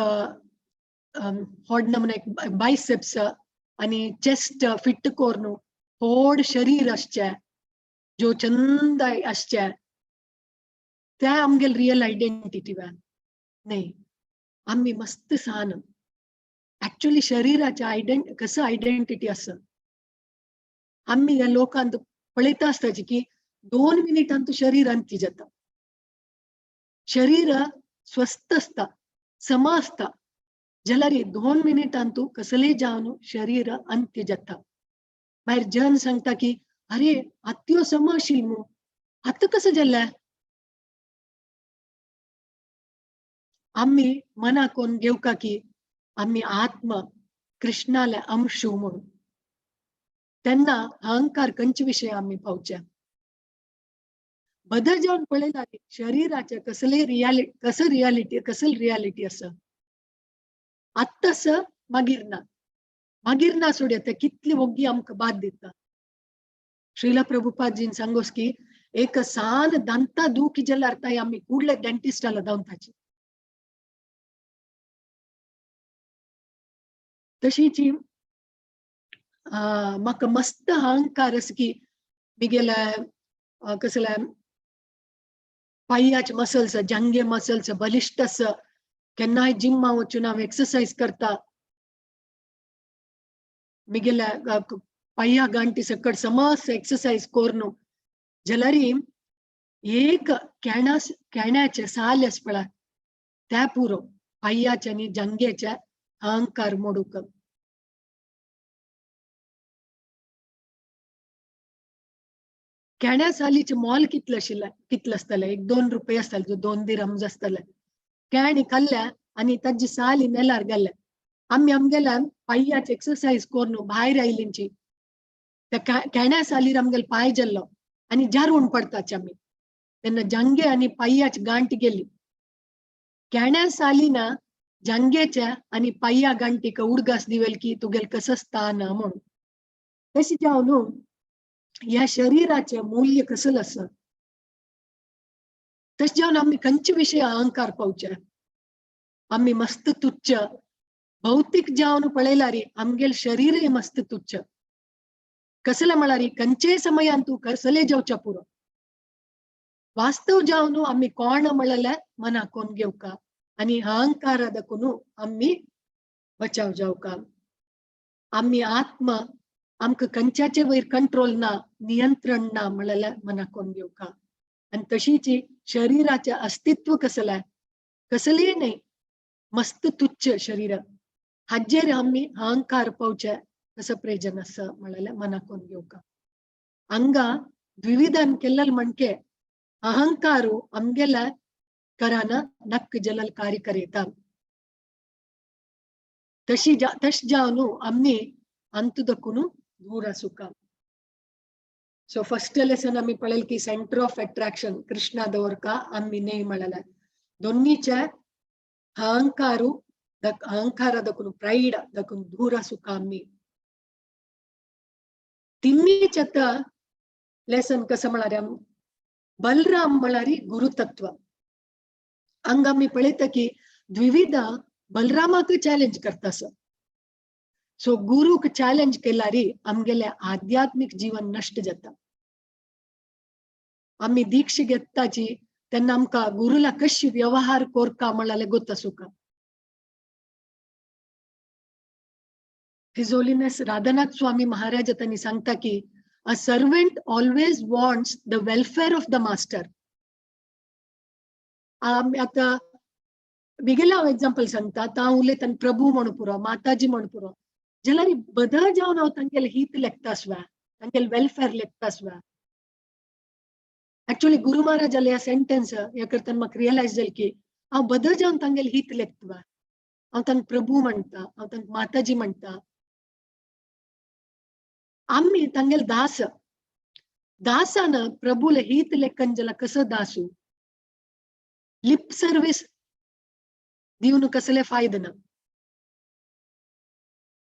होड नमुने एक बायसेप्स आनी चेस्ट फिट करून होड शरीर आसचें, जो चंद आसचें, त्या आमगेल रियल आयडेंटिटी वा न्ही. आमी मस्त सान एक्चुअली शरीराचे कसं आयडेंटिटी आसा आमी ह्या लोकांत पळयता आसताची की 2 मिनिटांत शरीर अंती जाता. शरीर स्वस्थ आसता, समा आसता, जाल्यार 2 मिनिटांत कसलेय जावन शरीर अंत्य जाता. मागीर जन सांगता की अरे आत्यो समा आशिल्ली मू, आतां कसं जालें? आमी मनाक कोन्न घेवका की आमी आत्मा कृष्णाले अंशू म्हणून, तेन्ना अहंकार खंयचे विशय आमी पावचे. बदल जावन पळयला शरीराचे कसले रियालिटी, कसं रियालिटी, कसल रियालिटी आसा आत्तास मागीर ना, मागीर ना सोडया ते कितली वोग्गी आमकां बाद दिता. श्रीला प्रभुपादजीन सांगोस की एक सान दांता दुखी जाल्यार ताई आमी कुडले डेंटिस्टाला धांवताची. तशीच म्हाका मस्त अहंकार आसा की मिगेले कसले पांयाचे मसल्स, जांगे मसल्स बलिश्ट आसा, केन्नाय जिम्मा वचून हांव एक्सरसाइज करता, मिगेल्या पांया गांठी सकट समज एक्सरसाइज करून जाल्यार एक केण्या केण्याचे साल आसा पळय त्या पुरो पांयाचे आनी जांगेचे अहंकार मोडूक. केण्या सालीचे मोल कितलें आशिल्लें, कितलें आसतलें, 1-2 रुपये आसतले, 2 दिरम्स आसतले. केणी खाल्ल्या आनी ताजी साली नेलार गेल्ले. आमी आमगेल्या पांयाचे एक्सरसाइज करून भायर आयलींची त्या केण्या सालीर आमगेले पांय जाल्लो आनी जारून पडताचे आमी, तेन्ना जांगे आनी पांयाची गांठ गेली. केण्या सालीना जांगेच्या आनी पांया गांठीक उडगास दिवेल की तुगेल कसं स्थान म्हणून. तशें जावन ह्या शरीराचें मूल्य कसलें आसा, तशें जावन आमी खंयचे विशय अहंकार पावचे. आमी मस्त तुच्छ भौतीक जावन पळयल्यार आमगेल शरीरय मस्त तुच्छ. कसलें म्हळ्यार खंयचेय समयान तूं कसलें जेवच्या पुरो. वास्तव जावन आमी कोण म्हळ्यार मनाक कोण घेवका आनी अहंकारादकून आमी बचाव जावका. आमी आत्मा आमकां खंयच्याचे वयर कंट्रोल ना, नियंत्रण ना म्हळ्यार मनाक कोण घेवका. आनी तशीच शरीराचें अस्तित्व कसलें, कसलेय न्हय, मस्त तुच्छ शरीर, हाजेर आमी अहंकार पावचे कसो प्रयोजन आसा म्हळ्यार मनाक कोण घेवका. हांगा द्विविधान केल्लें म्हणके अहंकारू आमगेल्या करान नक्क जलल कार्य करयता. तशी तश जावन आमी अंतदकून दूर आसूका. सो फर्स्ट लेसन आमी पळयलें की सेंटर ऑफ अट्रॅक्शन कृष्णा दवरका आमी न्हय म्हळ्यार दोन्नीचे अहंकारू अहंकारा दकून प्रायड दकून दूर आसूका आमी. तिन्हीच आतां लेसन कसं म्हळ्यार बलराम म्हळ्यार गुरुतत्व. हांगा आमी पळयता की द्विविधा बलरामाक चॅलेंज करता सर. सो गुरूक चॅलेंज केल्यार आमगेले आध्यात्मीक जीवन नश्ट जाता. आमी दीक्षा घेताची तेन्ना आमकां गुरुला कशी व्यवहार कोरका म्हळ्यार गोत आसूका. His Holiness Radhanath Swami Maharaj त्यांनी सांगता की a servant always wants the welfare of the master. आतां बिगेले हांव एग्जाम्पल सांगता, आतां हांव उलयता प्रभू म्हण पुरो, माताजी म्हण पुरो, जाल्यार बदल जावन हांव तांगेले हित लेखता आसवा, तांगेले वेलफेअर लेखता आसवा. एक्चुअली गुरु महाराजाले ह्या सेंटेन्स ह्या करतना म्हाका रियलायज जालें की हांव बदल जावन तांगेले हित लेखता, हांव तांकां प्रभू म्हणटा, हांव तांकां माताजी म्हणटा. आमी तांगेले दास, दासान प्रभूले हित लेखन जाल्यार कसो दासू? लिप सर्वीस दिवन कसले फायदे ना.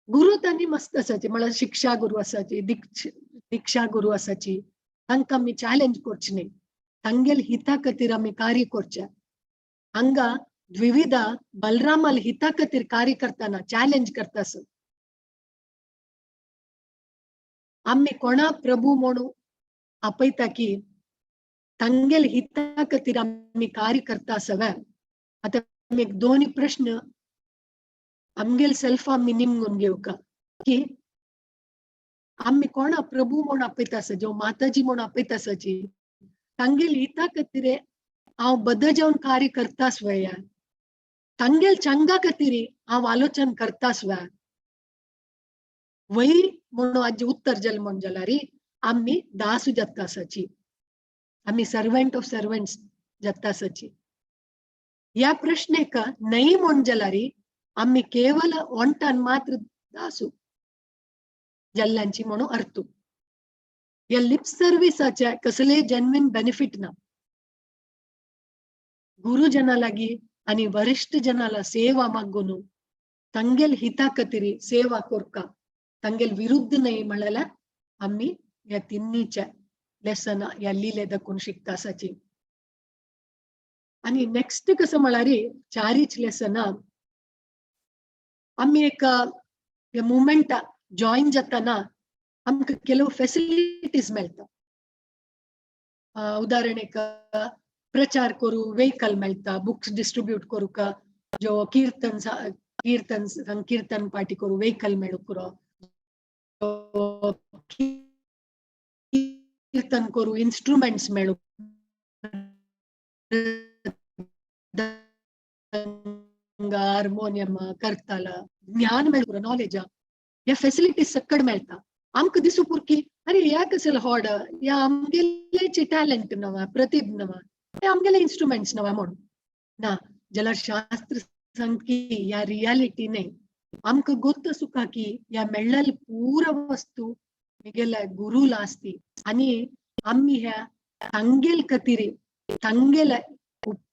गुरु तांणी मस्त आसाची, म्हळ्यार शिक्षा गुरु आसाची, दीक्षा गुरु आसाची, तांकां आमी चॅलेंज करची न्ही, तांगेले हिता खातीर आमी कार्य करचें. हांगा द्विविधा बलरामाल हिता खातीर कार्य करतना चॅलेंज करता सर. आमी कोणा प्रभू म्हणून आपयता की तांगेले हिता खातीर आमी कार्य करता सगळ्या. आतां आमी एक दोन प्रश्न आमगेले सेल्फ आमी निमगून घेवका की आमी कोणा प्रभू म्हूण आपयता आसा, जो माताजी म्हूण आपयता आसाची, तांगेले हिता खातीर हांव बद जावन कार्य करता स्वया, तांगेले चंगा खातीर हांव आलोचन करता स्वया वय म्हणून आजी उत्तर जालें म्हण जाल्यार आमी दासू जाता आसाची, आमी सर्वंट ऑफ सर्वंट्स जाता आसाची. ह्या प्रश्नेक न्हय म्हण जाल्यार आमी केवल ओंठान मात्र दासू जाल्ल्यांची म्हणून अर्थ. ह्या लिप सर्विसाचे कसले जेन्युइन बेनिफीट ना. गुरुजना लागीं आनी वरिश्ठ जनाला सेवा मागून तांगेल हिता खातीर सेवा कोरका, तांगेल विरुद्ध न्हय म्हळ्यार आमी ह्या तिन्नीच्या लेसना ह्या लिले दाखोवन शिकता आसाची. आनी नेक्स्ट कसं म्हळ्यार चारीच लेसना आमी एक मुवमेंटा जॉईन जाताना आमकां ಕೆಲವು फॅसिलिटीज मेळटा. उदाहरण एक प्रचार करू वेहिकल मेळटा, बुक्स डिस्ट्रीब्यूट करूंक, जो कीर्तन कीर्तन संकीर्तन पार्टी करू वेहिकल मेळूंक पुरो, कीर्तन करू इन्स्ट्रुमेंट्स मेळूंक, हार्मोनियम करताल ज्ञान मेळूंक, नॉलेज, ह्या फॅसिलिटीज सकड मेळटा. आमकां दिसूं पुरकी अरे ह्या कसले हॉड, ह्या आमगेलेचे टॅलंट नवा, प्रतिभ नवा, हे आमगेले इन्स्ट्रुमेंट्स नवा म्हणून ना. जाल्यार शास्त्र सांगता की ह्या रियालिटी न्हय, आमकां गोत्त सुखा की ह्या मेळ्ळेले पूरा वस्तू मिगेले गुरूला आसती आनी आमी ह्या तांगेल खातीर तांगेले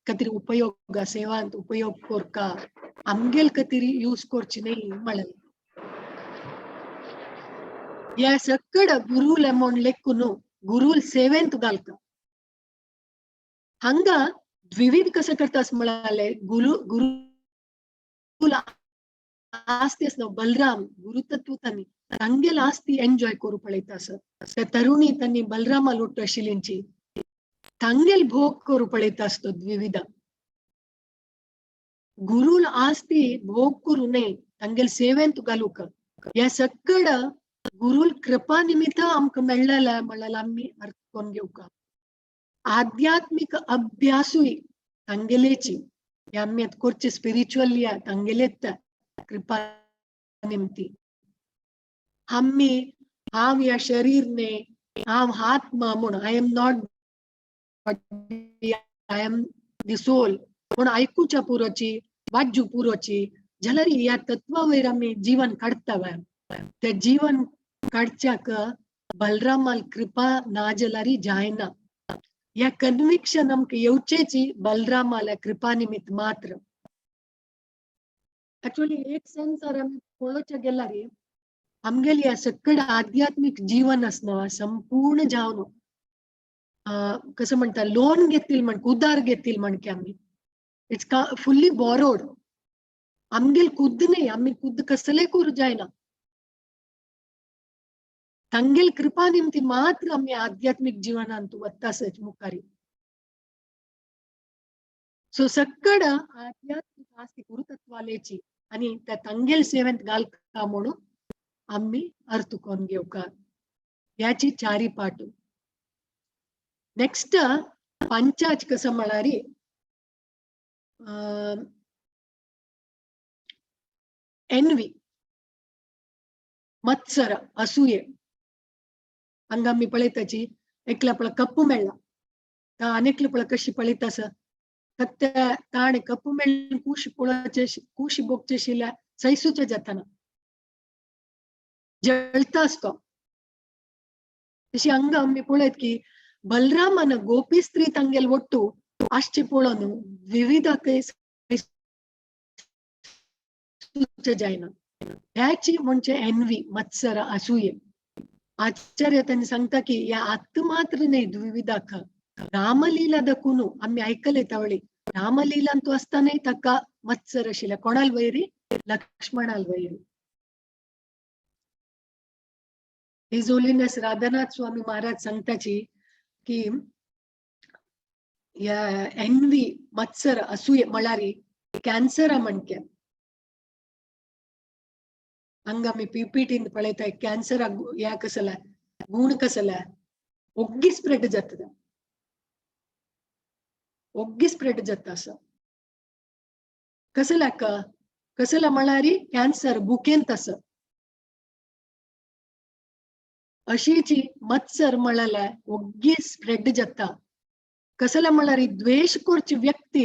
खातीर उपयोग सेवांत उपयोग कोरका, आमगेल खातीर यूज करची न्हय म्हणलें. ह्या सकड गुरूले म्हण लेखून गुरूल सेवेंत घालता. हांगा द्विविध कसं करता म्हळाले गुरु गुरुला आस्ती आसना बलराम गुरुतत्व तांणी तांगेल आस्ती एन्जॉय करू पळयता आसत. त्या तरुणी तांणी बलरामा लोट आशिल्लींची तांगेल भोग करू पळयता आसतो द्विविधा. गुरुल आस्ती भोग करू न्हय, तांगेल सेवेंत घालूक. ह्या सकड गुरुल कृपा निमित्त आमकां मेळ्ळेलें म्हणल्यार आमी अर्थ करून घेवका. आध्यात्मिक अभ्यासूय तांगेलेची ह्या आमी आतां करचे स्पिरिच्युअल ह्या तांगेलेच कृपा निमती. आमी हांव ह्या शरीर न्हय, हांव आत्मा म्हूण, I am not body, I am the soul म्हूण आयकुच्या पुरोची, वाज्जू पुरोची जाल्यार ह्या तत्वा वयर आमी जीवन काडटा वा ते जीवन काडच्याक बलरामाल कृपा ना जाल्यार जायना. ह्या कन्विक्शन आमकां येवचेची बलरामाल्या कृपा निमित्त मात्र. एक्चुअली एक सेन्सार आमी पळोवच्या गेल्यार आमगेली ह्या सकड आध्यात्मिक जीवन आसना संपूर्ण जावन कसं म्हणटा लोन घेतील म्हण उदार घेतील म्हणके आमी it's fully borrowed. आमगेल खुद्द न्ही, आमी खुद्द कसले करूं जायना. तांगेल कृपा निमती मात्र आमी आध्यात्मिक जीवनांत वता मुखारी. सो सकड आध्यात्मिक आस्ती गुरुतत्वालेची आणि त्या तांगेल सेवेंत घालता म्हणून आम्ही अर्थ कोण घेवका याची चारी पाटू. नेक्स्ट पंचाच कसं म्हणारी एन्वी मत्सर असूये. हांगा आमी पळयताची एकल्या पळ कप्पू मेळ्ळा ता आनेकले पळ कशी पळयता आसा त्या ताणें कप्पू मेळ्ळें कुशी पळोवचे कुशी भोगचे शिल्या सैसूचे जाताना जळता असतो. तशी हांगा आमी पळयत की बलरामान गोपी स्त्री तांगेल ಒಟ್ಟು आसचे पळोवन विविध जायना. ह्याची म्हणजे एन्वी मत्सर असूये. आचार्य त्यांनी सांगता की या आत्मात्र न्हय द्विविधाक रामलीला दकून आमी आयकले त्यावेळी रामलीलांतू आसतनाय ताका मत्सर आशिल्ले. कोणाल वैरी? लक्ष्मणाल वैरी. His holiness Radhanath Swami Maharaj सांगताची की या एन्वी मत्सर असूये म्हळ्यार कॅन्सरा म्हणक्या. हांगा आमी पीपीटीन पळयताय कॅन्सरा ह्या कसला गूण कसला ओग्गी स्प्रेड जाता, ओग्गी स्प्रेड जाता असं कसला कसला म्हळ्यार कॅन्सर बुकेंत आसा. अशीची मत्सर म्हळ्यार ओग्गी स्प्रेड जाता. कसला म्हळ्यार द्वेष करची व्यक्ती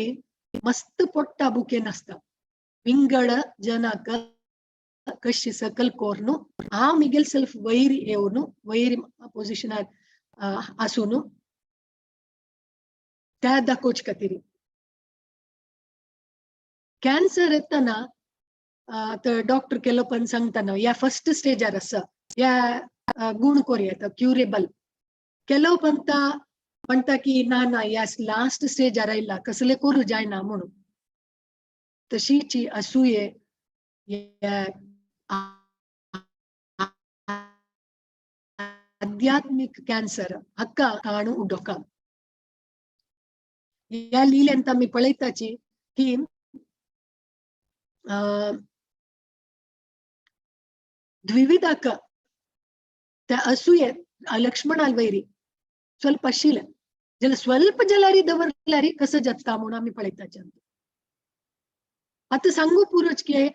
मस्त पोट्टा बुकेन आसता. विंगड जनाक कशी सकल कोर्नु हांव मिगेल सेल्फ वैर येवन वैर पोजिशनार आसून त्या दाखोवचे खातीर. कॅन्सर येतना आतां डॉक्टर केलो पण सांगतना ह्या फर्स्ट स्टेजार आसा ह्या गुण कोर क्युरेबल केलो पण म्हणटा की ना ना ह्या लास्ट स्टेजार आयला कसले करूं जायना म्हणून. तशीची असूये आध्यात्मिक कॅन्सर हक्का काणू उडोका. ह्या लिल्यांत आमी पळयताची की द्विविधाक त्या असूये लक्ष्मणाल वैरी ಸ್ವಲ್ಪ आशिल्लें जाल्यार स्वल्प जलारी दवरल्यार कसं जाता म्हणून आमी पळयताचे. आतां सांगू पुरोच की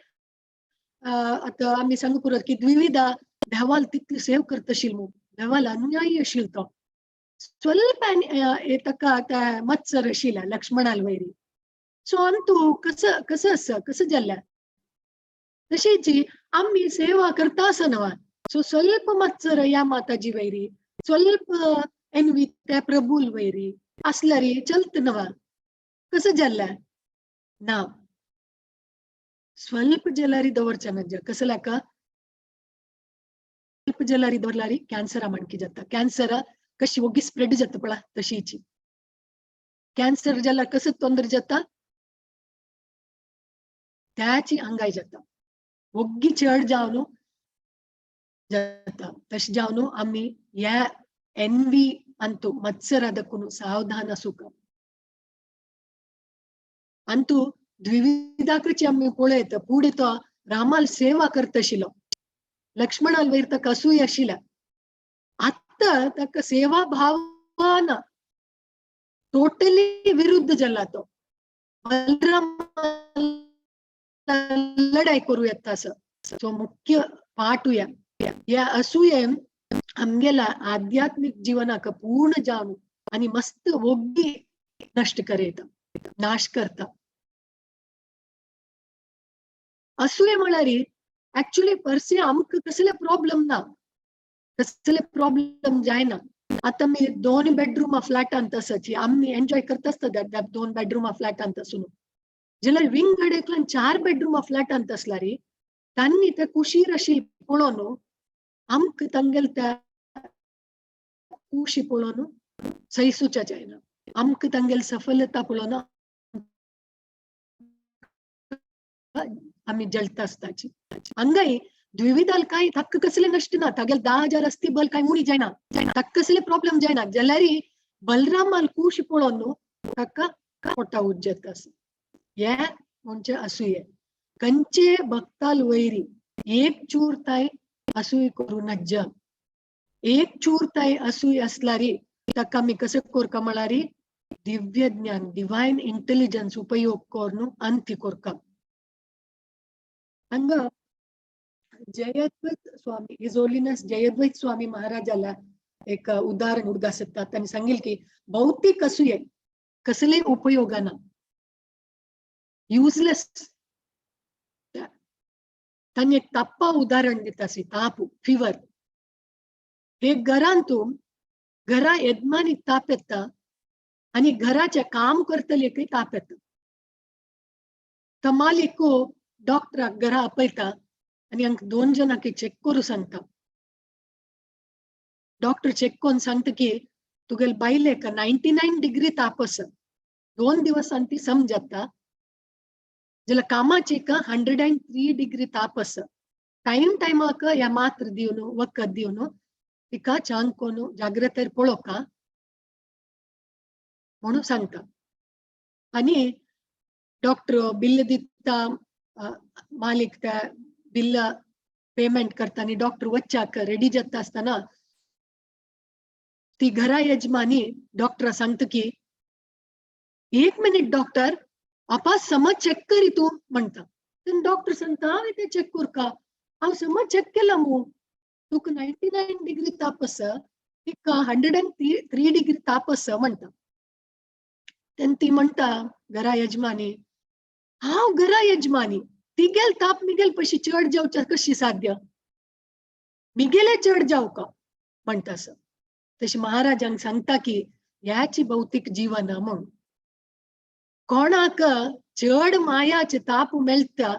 आतां आमी सांगू पुरोच की द्विविधा देवाल तितली सेव करतशील मू, देवाल अनुयायी आशिल्लो तो. स्वल्प ताका त्या मत्सर आशिल्ल्या लक्ष्मणाल वैरी. सो अंतू कसं कसं आसा कसं जाल्ल्या तशीच आमी सेवा करता आसा न्हय. सो स्वल्प मत्सर ह्या माताजी वैरी स्वल्प एन्वी त्या प्रभूल वैरी आसल्यार चलत न्हय कसं जाल्ल्या ना. स्वल्प जलारी दवरच्या ना कसं लाका स्वल्प जलारी दवरल्यार कॅन्सरा म्हणकी जाता. कॅन्सर कशी ओगी स्प्रेड जाता पळा तशीची. कॅन्सर जाल्यार कसं तोंदर जाता त्याची अंगाय जाता ओग्गी चड जावन जाता. तशें जावन आमी ह्या एन्वी अंतू मत्सर दकून सावधान आसूंक. अंतू द्विविधाकची आमी पळयत फुडें तो रामाल सेवा करताशिल्लो लक्ष्मणाल वयर ताका असूय आशिल्ल्या. आतां ताका सेवा भावान टोटली विरुद्ध जाला तो. बलराम लढाई करूं येता असं. सो मुख्य पाठूया ह्या असूयेन आमगेला आध्यात्मिक जीवनाक पूर्ण जावन आनी मस्त ओग्गी नश्ट करयता नाश करता. असूये म्हळ्यार एक्चुअली परसे आमकां कसले प्रॉब्लम ना, कसले प्रॉब्लम जायना. आतां आमी दोन बेडरूमा फ्लॅटांत आसाची आमी एन्जॉय करता आसता दोन बेडरूमा फ्लॅटांत आसून. जाल्यार विंगड एकल्यान 4 बेडरूमा फ्लॅटांत आसल्यार तांणी ते कुशीर अशी पळोवन आमकां तांगेले त्या कुशी पळोवन सैसूच्या जायना, आमकां तांगेले सफलता पळोवन आमी जळता आसताची. हांगाय द्विविधाल काय ताका कसले नश्ट ना, तागेले 10,000 अस्ती बल काय उणी जायना, ताका कसले प्रॉब्लम जायना, जाल्यार बलरामाल कुशी पळोवन ताका पोटा उज्जत आसा. हे म्हणजे असूये कंचे भक्ताल वैरी एक चूर ताय असूय करू नज्ज. एक चूर ताय असूय असलारी ताका आमी कसं कोरका म्हळ्यार दिव्य ज्ञान डिवायन इंटेलिजन्स उपयोग करून अंती कोरका. हांगा जयद्वैत स्वामी his holiness Jayadvaita स्वामी महाराजाला एक उदाहरण उडगासता. त्यांनी सांगेल की भौतिक असूये कसले उपयोगाना युजलेस. त्यांनी एक ताप्पा उदाहरण दिता सी ताप फिवर. हे घरांतू घरा यजमानी ताप येता आनी घराचे काम करतले ताप येता. तर मालिक डॉक्टराक घरा आपयता आनी हांकां 2 जाणांक चॅक करूं सांगता. डॉक्टर चॅक करून सांगता की तुगेले बायलेक 99 डिग्री ताप आसा, 2 दिवसान ती समजता. जाल्यार कामाची 103 डिग्री ताप आसा. टायम टायमाक ह्या मात्र दिवन वखद दिवन तिका चांग कोन जाग्रतेर पळोवका म्हणून सांगता. आनी डॉक्टर बिल दिता, मालिक त्या बिल पेमेंट करता आनी डॉक्टर वच्चाक रेडी जाता आसतना ती घरा यजमानी डॉक्टरा सांगता की 1 मिनिट डॉक्टर आपा समज चेक करी तूं म्हणटा. तेन्ना डॉक्टर सांगता हांव तें चेक करका, हांव समज चेक केला मू, तुका 99 डिग्री ताप आसा, तिका 103 डिग्री ताप आसा म्हणटा. तेन्ना ती म्हणटा घरा यजमानी हांव घरा यजमानी तिगेल ताप मिगेल पशी चड जावच्या कशी साध्य, मिगेले चड जावका म्हणटा. सर तशें महाराजांक सांगता की ह्याची भौतीक जीवन म्हणून कोणाक चड मायाचे ताप मेळटा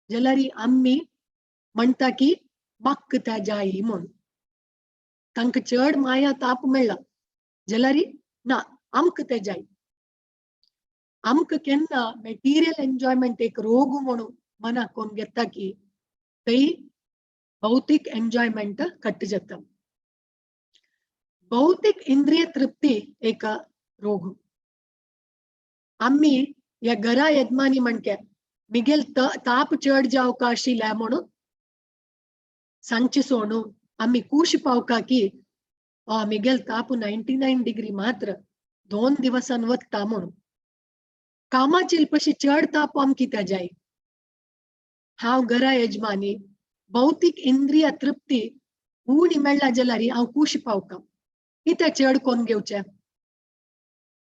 जाल्यार आमी म्हणटा की म्हाका त्या जायी म्हूण. तांकां चड माया ताप मेळ्ळा जाल्यार ना आमकां ते जाय. आमकां केन्ना मेटिरियल एन्जॉयमेंट एक रोग म्हणून मनाक कोण घेता की थंय भौतीक एन्जॉयमेंट कट जाता. भौतीक इंद्रिय तृप्ती एक रोग. आमी ह्या घरा यजमानी म्हणके मिगेल ताप चड जावका आशिल्ल्या म्हणून सांगचे सोणू आमी कूश पावका की मिगेल ताप 99 डिग्री मात्र 2 दिवसान वता म्हणून. कामाची पशी चड ताप आम कित्या जाय. हांव घरा यजमानी भौतीक इंद्रिय तृप्ती उणी मेळ्ळा जाल्यार हांव कूश पावका कित्या चड कोण घेवचें.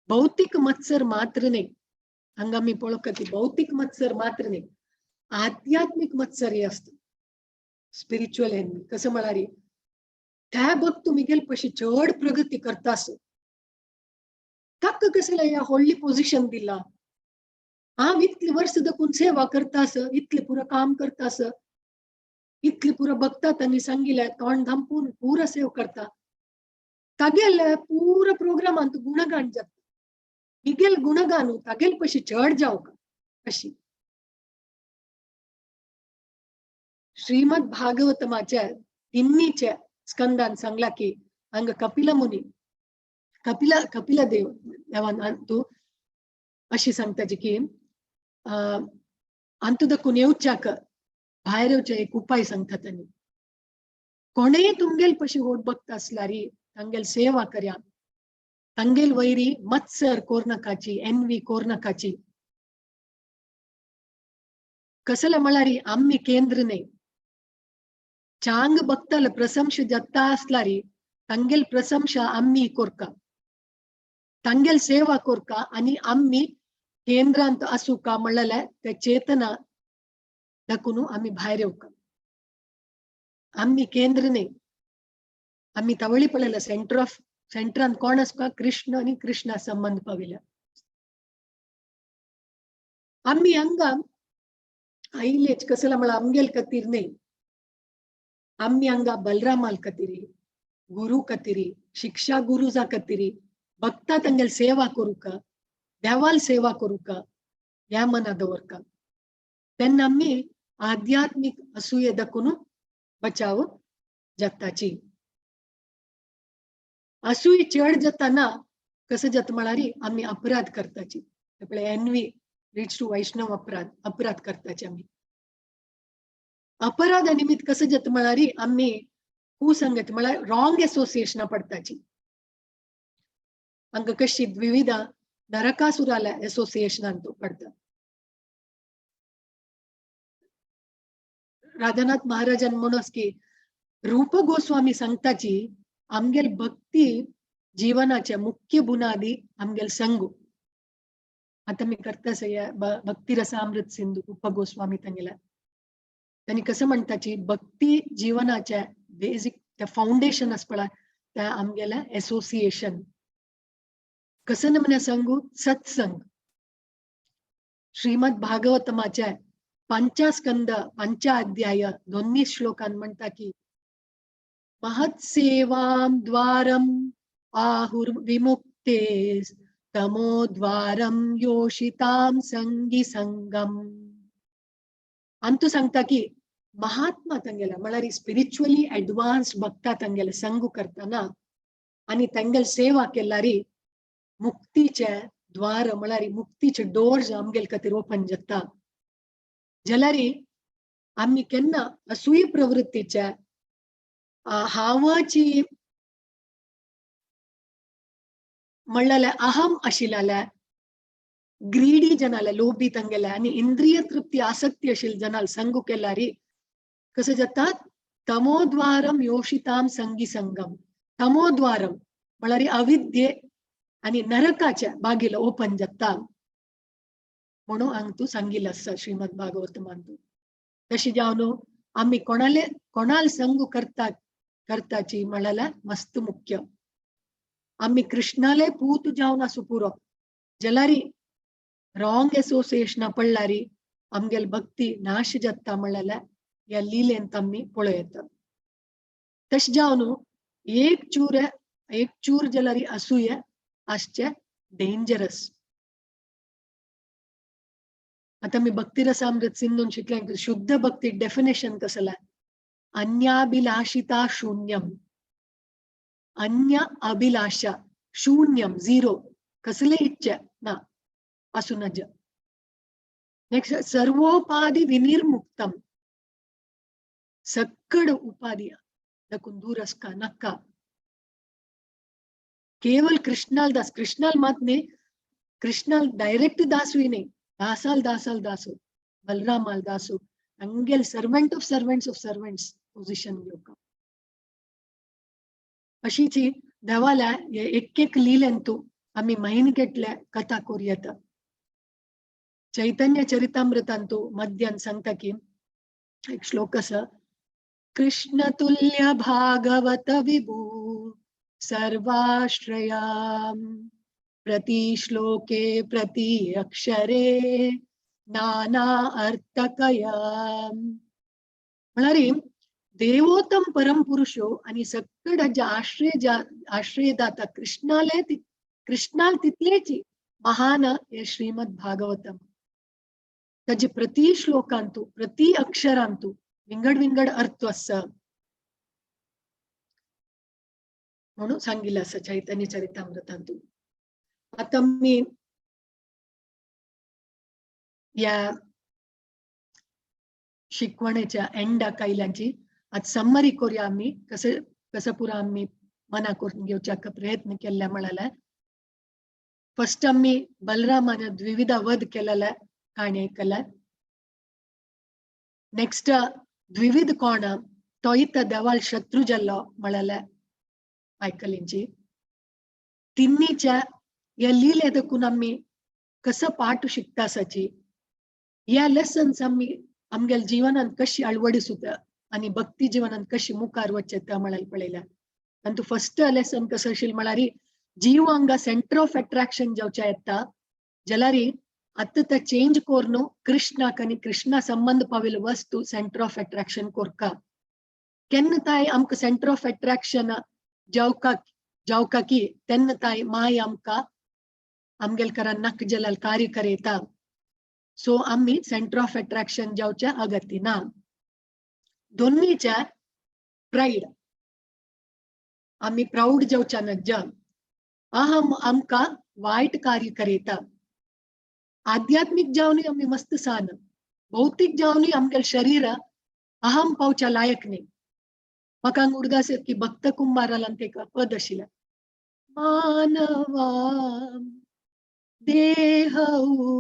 भौतीक मत्सर मात्र न्ही, हांगा आमी पळोवका की भौतीक मत्सर मात्र न्ही, आध्यात्मीक मत्सर हे आसता स्पिरिच्युअल एनमी. कसं म्हळ्यार त्या बघ तूं मिगेल पशी चड प्रगती करता आसो, ताका कसं ह्या व्हडली पोझिशन दिला, हांव इतले वर्स दकून सेवा करता आस, इतले पुरो काम करता आस, इतले पुरो बघता तांणी सांगिल्लें तोंड धांपून पुरो सेव करता, तागेले पुरो प्रोग्रामांत गुणगान जाता, मिगेल गुणगान तागेल पशी चड जावका अशी. श्रीमद भागवतमाच्या तिन्नीच्या स्कंदान सांगला की हांगा कपिला मुनी कपिला कपिला देव देवान तूं अशी सांगता जी की अंतु दकून येवच्याक भायर येवचे एक उपाय सांगता तांणी. कोणेय तुमगेल पशी होट बघता आसल्यार तांगेल सेवा करया, तांगेल वैरी मत्सर कोरनकाची एनवी कोरनकाची. कसले म्हळ्यार आमी केंद्र न्ही. चांग बघतल प्रशंसा जाता आसल्यार तांगेल प्रशंसा आमी कोरका, तांगेल सेवा कोरका आनी आमी केंद्रांत आसूका म्हणलें ते चेतना दाखून आमी भायर येवका. आमी केंद्र न्ही, आमी तवळी पळयला सेंटर ऑफ सेंटरान कोण आसका कृष्ण आनी कृष्णा संबंद पाविल्या. आमी हांगा आयलेच कसला म्हळ्यार आमगेल खातीर न्ही, आमी हांगा बलरामाल कतिरी, गुरु कतिरी, शिक्षा गुरुजा कतिरी, भक्ता तांगेल सेवा करूका, देवाल सेवा करूका ह्या मना दवरका. तेन्ना आमी आध्यात्मीक असूये दाखोवन बचाव जाताची. असूय चड जाताना कसं जाता म्हळ्यार आमी अपराध करताची. पळय एनवी लीड्स टू वैष्णव अपराध, अपराध करताची आमी. अपराधा निमित्त कसं जाता म्हळ्यार आमी कुसंगत म्हळ्यार रॉंग एसोसिएशना पडताची. हांगा कशी द्विविधा नरकासुराला एसोसिएशनान तो पडता. राधानाथ महाराजान म्हणस की रूप गोस्वामी सांगताची आमगेल भक्ती जीवनाचे मुख्य बुनादी आमगेल संगू. आता मी करता सगळ्या भक्ती रसामृत सिंधू रूप गोस्वामी तांगेला त्यांनी कसं म्हणताची भक्ती जीवनाच्या बेसिक त्या फाउंडेशन आसपळा त्या आमगेला एसोसिएशन. कसं नमने सांगू सत्संग. श्रीमद भागवतमाच्या पंचास्कंद पंचाध्याय दोन्ही श्लोकान म्हणता की महत्सेवां द्वारम आहुर्विमुक्ते तमोद्वारम योषितां संगी संगम. अंतू सांगता की महात्मा तांगेला म्हळ्यार स्पिरिच्युअली ऍडव्हान्स भक्ता तांगेले संग करताना आनी तांगेल सेवा केल्यारी मुक्तीचे द्वार म्हळ्यार मुक्तीचे डोर्स आमगेल खातीर ओपन जाता. जाल्यारी आमी केन्ना असूय प्रवृत्तीच्या हांवाची म्हणलेले अहम आशिल्ल्या ग्रीडी जनाले लोभी तांगेले आनी इंद्रिय तृप्ती आसक्ती आशिल्ले जनाल संग केल्यारी कसं जाता तमोद्वारम योषिताम संगी संगम. तमोद्वारम म्हळ्यार अविद्ये आनी नरकाच्या बागील ओपन जाता म्हणून हांगा तूं सांगिल्लें आसा श्रीमद भागवतमान. तूं तशें जावन आमी कोणाले कोणाल संग करता करताची म्हळ्यार मस्त मुख्य. आमी कृष्णाले पूत जावन आसूं पुरो, जाल्यारी रॉंग एसोसिएशना पडल्यारी आमगेल भक्ती नाश जाता म्हळ्यार ह्या लिलेंत आमी पळयता. तशें जावन एक चूर एक चूर जाल्यारी असूय आसचे डेंजरस. आता मी भक्ती रसामृत सिंधून शिकले शुद्ध भक्ती डेफिनेशन कसला अन्याभिलाषिता शून्यम. अन्य अभिलाषा शून्यम झिरो कसले इच्छा ना असू नज. नेक्स्ट सर्वोपाधी विनिर्मुक्तम सक्कड उपाधी दकून दूर असका नक्का. केवल कृष्णाल दास, कृष्णाल मात न्ही, कृष्णाल डायरेक्ट दासूय न्ही, दासाल दासाल Dasu, बलरामाल Dasu, अंगेल servant of servants of servants position घेवका. अशीची देवाला एक एक लिलेंतू आमी म्हयन घेतल्या कथा करूं येता. चैतन्य चरितामृतांतू मध्यान सांगता की एक श्लोक आसा कृष्ण तुल्य भागवत विभू सर्वाश्रयाम प्रति श्लोके प्रति अक्षरे नाना अर्थकयाम. म्हळ्यार देवोत्तम परमपुरुषो आणि सक्कड ज्या आश्रय आश्रयदाता कृष्णाले कृष्णाल तितलेची महान हे श्रीमद भागवतम. ताजे प्रति श्लोकांतू प्रति अक्षरांतू विंगड विंगड अर्थ आसा म्हणून सांगिल्लें आसा चैतन्य चरितामृतांतू. आता मी या शिकवणेच्या एंडाक आयल्यांची आज समरी करूया आमी कसं कसं पुरा आमी मना करून घेवच्याक प्रयत्न केल्ले म्हळ्यार फर्स्ट आमी बलरामान द्विविधा वध केलेल्या काणी आयकल्या. नेक्स्ट द्विविध कोण तो इत देवाल शत्रू जाल्लो म्हळ्यार आयकलींची. तिन्नीच्या ह्या लिले देखून आमी कसं पाठ शिकता आसाची ह्या लेसन्स आमी आमगेल्या जिवनान कशी अळवडिसूता आनी भक्ती जिवनान कशी मुखार वचचे ते म्हळ्यार पळयल्या. आनी तूं फर्स्ट लेसन कसं आशिल्लें म्हळ्यार जीव हांगा सेंटर ऑफ अट्रॅक्शन जावच्या येता जाल्यार आतां ते चेंज करून कृष्णाक आनी कृष्णा संबंद पाविल्लो वस्तू सेंटर ऑफ अट्रॅक्शन कोरका. केन्ना ताय आमकां सेंटर ऑफ अट्रॅक्शन जावका जावका की तेन्ना ताय माय आमकां आमगेल करान नक जलाल कार्य करयता. सो आमी सेंटर ऑफ अट्रॅक्शन जावच्या अगत्य ना. दोन्हीच्या प्राईड, आमी प्राऊड जावच्या नज्जा. अहम आमकां वायट कार्य करयता. आध्यात्मीक जावनूय आमी मस्त सान, भौतीक जावनूय आमगेल शरीर अहम पावच्या लायक न्ही. म्हाका हांगा उडगास येता की भक्त कुंभारालान एक पद आशिल्लें, मानवा देहವು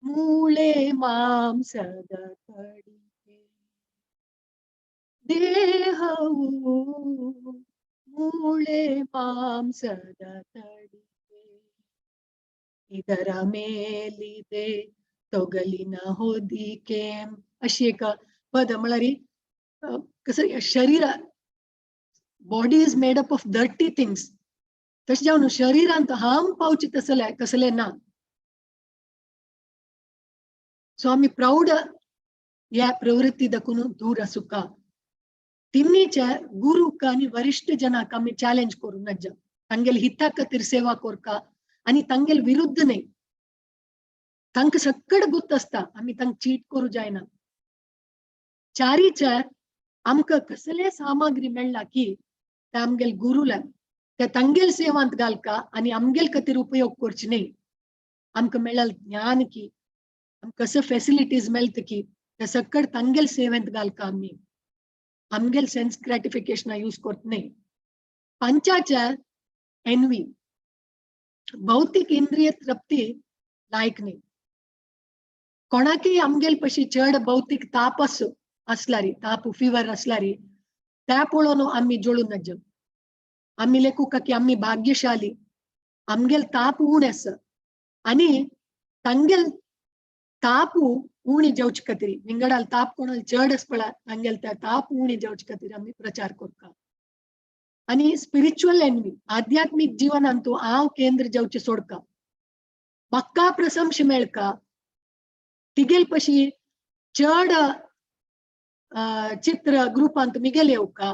ಮೂಳೆ ಮಾಂಸದ ಕಡಿಗೆ, ದೇಹವು ಮೂಳೆ ಮಾಂಸದ ತಡಿಗೆ, ಇದರ ಮೇಲಿದೆ ತೊಗಲಿನ ಹೊದಿಕೆ. अशी एक पद. म्हळ्यार कसं शरीर, body is made up of dirty things. तशें जावन शरीरांत हार्म पावचे तसले कसले ना. सो आमी प्राऊड ह्या प्रवृत्ती दाखून दूर आसुका. तिन्नीच्या गुरूक आनी वरिश्ठ जनाक आमी चॅलेंज करूं नज्जा. तांगेले हिता खातीर सेवा करका आनी तांगेले विरुद्ध न्ही. तांकां सक्कड गुत्त आसता, आमी तांकां चीट करूं जायना. चारीच्या आमकां कसले सामग्री मेळ्ळा की ते आमगेले गुरूला ते तांगेल सेवांत घालका आनी आमगेल खातीर उपयोग करचे न्ही. आमकां मेळ्ळा ज्ञान की आमकां कसं फेसिलिटीज मेळटा की ते सक्कड तांगेल सेवेंत घालका. आमी आमगेल सेन्स ग्रॅटिफिकेशना यूज करत न्ही. पंचाच्या एनवी, भौतीक इंद्रिय तृप्ती लायक न्ही. कोणाकय आमगेल पशी चड भौतीक ताप आसल्यारी, ताप फिवर आसल्यारी त्या पळोवन आमी जळून नज. आमी लेखुका की आमी भाग्यशाली, आमगेल ताप उणें आसा आनी तांगेल तापू उणी जावचे खातीर, विंगडाल ताप कोणाल चड आसा पळय तांगेल त्या ताप उणी जावचे खातीर आमी प्रचार करता. आनी स्पिरिच्युअल एनवी, आध्यात्मीक जिवनांत हांव केंद्र जावचें सोडका, म्हाका प्रशंस मेळका, तिगेल पशी चड चित्र ग्रुपांत मिगेल येवका,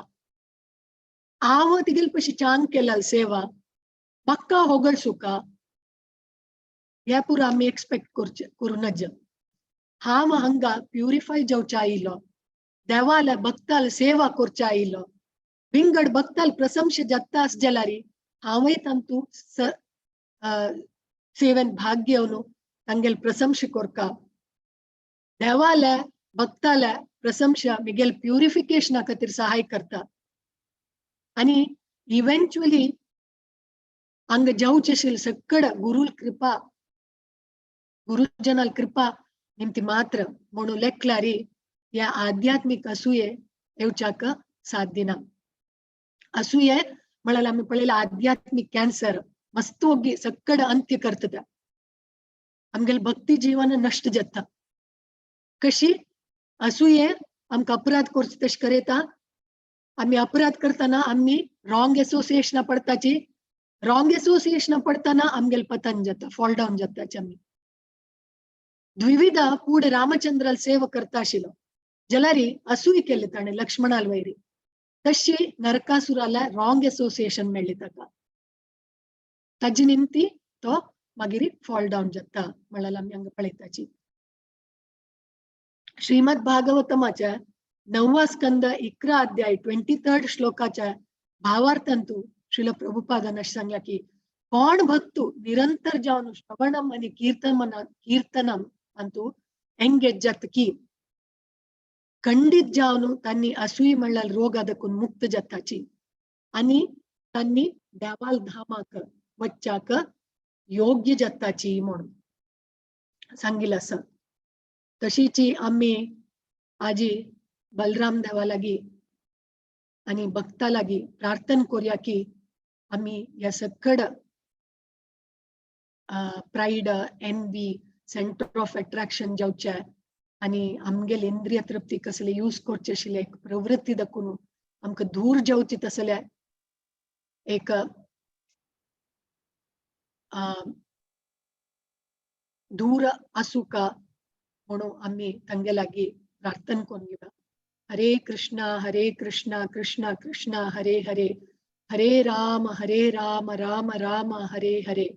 हांव तिगेल पशी चांग केला सेवा, म्हाका होगळसुका, ह्या पुरो आमी एक्सपेक्ट करचे करूं नज. हांव हांगा प्युरिफाय जावचे आयलो, देवाला भक्ताल सेवा करचे आयलो, विंगड भक्ताल प्रशंस जाता आस जाल्यार हांवय तांतू सेवेन भाग घेवन तांगेल प्रशंसा करका. देवाल्या भक्ताल्या प्रशंसा मिगेल प्युरिफिकेशना खातीर सहाय करता आनी इव्हेंच्युअली हांगा जावचें आशिल्लें सक्कड गुरूल कृपा, गुरुजनाल कृपा निमती मात्र म्हणून लेखल्यारी ह्या आध्यात्मीक असूये येवच्याक साथ दिना. असूये म्हळ्यार आमी पळयला आध्यात्मीक कॅन्सर मस्त ओगी सक्कड अंत्य करता, आमगेले भक्ती जीवन नश्ट जाता. कशी असूये आमकां अपराध करचे तशें करयता. आमी अपराध करतना आमी रॉंग एसोसिएशना पडताची, रॉंग एसोसिएशना पडतना आमगेले पतन जाता, फॉल डावन जाताची. आमी द्विविधा पूड रामचंद्राल सेवा करता आशिल्लो जाल्यार असूय केले ताणें लक्ष्मणाल वैरी, तशी नरकासुराला रॉंग एसोसिएशन मेळ्ळें ताका, ताजी निमती तो मागीर फॉल डावन जाता म्हळ्यार आमी हांगा पळयताची. श्रीमद भागवतमाच्या 9वा स्कंद 11 अध्याय 23 श्लोकाच्या भावार्थांतू श्रील प्रभुपादान अशें सांगला की कोण भक्तू निरंतर जावन श्रवणम आनी कीर्तनम अंतू एंगेज जाता की खंडीत जावन तांणी असूय म्हणल्यार रोग दाखून मुक्त जाताची आनी तांणी देवाल धामाक वच्चाक योग्य जाताची म्हणून सांगिल्लें आसा. तशीची आमी आजी बलराम देवा लागीं आनी भक्ता लागीं प्रार्थना करुया की आमी ह्या सक्कड pride, envy, centre of attraction जावचे आनी आमगेले इंद्रिय तृप्ती कसले यूज करचे आशिल्ले एक प्रवृत्ती दाखोवन आमकां दूर जावची तसले एक दूर आसूका म्हणून आमी तांगे लागीं प्रार्थना करून घेवया. हरे कृष्णा हरे कृष्णा कृष्णा कृष्णा हरे हरे, हरे राम हरे राम राम राम हरे हरे.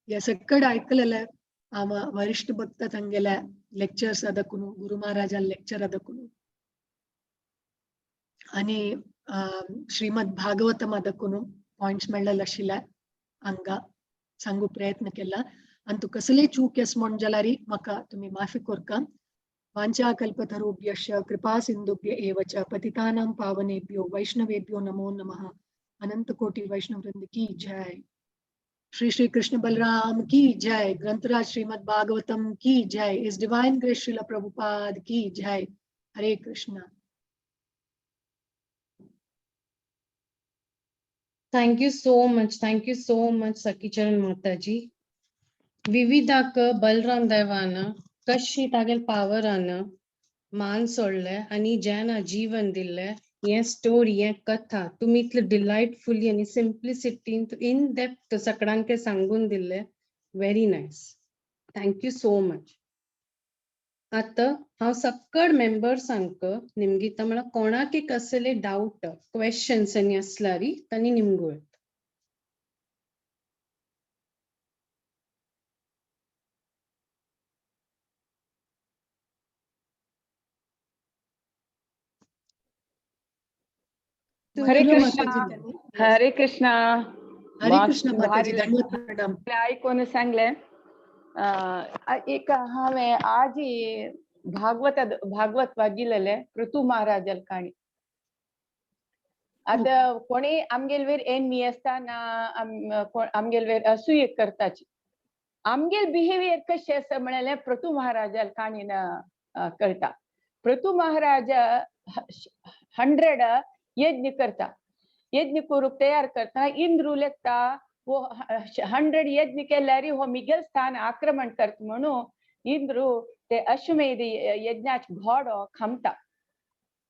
या सक्कड ऐकलेलं आम वरिष्ठ भक्त तांगेले लेक्चर्स ಅದಕ್ಕೂ, ಗುರು ಮಹಾರಾಜ ಲೆಕ್ಚರ್ ಅದಕ್ಕೂ, आणि श्रीमद भागवतम ಅದಕ್ಕೂ ಪಾಯಿಂಟ್ಸ್ मेळ्ळेले आशिल्ले हांगा सांगू प्रयत्न केला. आनी तूं कसलेय चूक येस म्हण जाल्यार म्हाका तुमी माफी कोरका. वांछा कल्पतरुभ्यश्च कृपा सिंधुभ्य एव च पतितानां पावनेभ्यो वैष्णवेभ्यो नमो नमः. अनंत कोटि वैष्णव वृंद की जय. श्री श्री कृष्ण बलराम की जय. ग्रंथराज श्रीमद भागवतम की जय. His divine grace Srila Prabhupada की जय. हरे Krishna. Thank you so much, thank you so much Sakhicharan Mataji. विविधाक Balram देवान कशी तागेल पावरान मान सोडले आनी जेना जीवन दिल्ले, हे स्टोरी, हे कथा तुमी इतले डिलायटफुली आनी सिम्प्लिसिटीन इन डेप्थ सगळ्यांक सांगून दिल्ले. Very nice, thank you so much. आतां हांव सक्कड मेंबर्सांक निमगिता, म्हळ्यार कोणाक कसले डावट क्वेश्चन्स आनी आसल्यारी तांणी निमगूं येता. हरे कृष्णा. हरे कृष्णा. हरे कृष्ण माताजी, धन्यवाद प्रणाम. ऐकून सांगले एक हांवें आजी भागवत भागवत वाजिलेले पृथु महाराजाल काणी. आतां कोणी आमगेल वेर एनमी आसता ना आमगेल वेर असूय करताची, आमगेल बिहेवियर कशें आसा म्हणल्यार पृथु महाराजाल काणीन कळटा. पृथु महाराज 100 यज्ञ करता, यज्ञ करूंक तयार करता. इंद्रू लेखता वो 100 यज्ञ केल्यार हो मिगेल स्थान आक्रमण करता म्हणून इंद्रू ते अश्वमेध यज्ञाचे घोडो खामता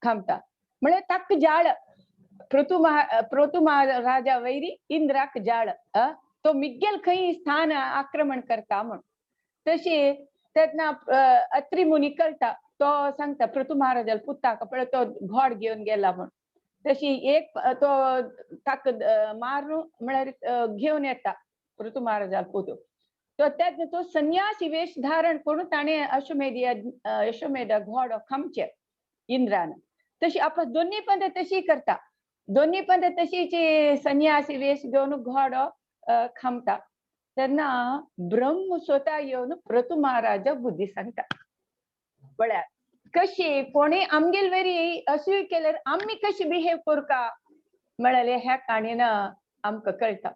खामता म्हळ्यार ताका जाळ पृथु महाराजा वैरी इंद्राक जाळ, तो मिगेल खंय स्थान आक्रमण करता म्हण. तशी तेन्ना अत्री मुनी कळटा, तो सांगता पृथु महाराजाल पुताक पळय तो घोड घेवन गेला म्हण. तशी एक तो ताका मारून म्हळ्यार घेवन येता पृथु महाराजाल पुतू. तो तेन्ना तो संन्यासी वेश धारण करून ताणें अश्वमेध अश्वमेध घोडो खामचे इंद्रान. तशी आपण दोन्ही पण तशी करता, दोन्ही पण तशीच संन्यासी वेश घेवन घोडो खामता. तेन्ना ब्रह्म स्वता येवन पृथु महाराजा बुद्धी सांगता, पळयात कशी कोणी आमगेल वरी असूय केल्यार आमी कशी बिहेव करका म्हळ्यार ह्या काणयेन आमकां कळटा.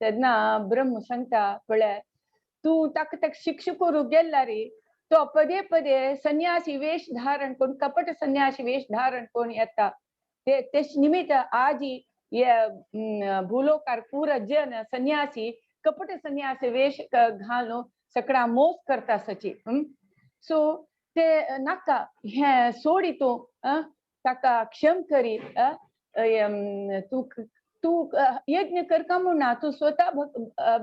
तेन्ना ब्रह्म सांगता पळयात तूं ताका ताका शिक्षा करूंक गेल्ला रे, तो पदे पदे संन्यासी वेश धारण करून कपट संन्यासी वेश धारण करून येता. ते तेच निमित्त आजी भूलोकार पुरा जन संन्यासी कपट संन्यासी वेश घालून सगळा मोस करता सची. सो ते नाका हे सोडी तूं ताका क्षम करी, तूं तूं यज्ञ करका म्हूण ना, तूं स्वता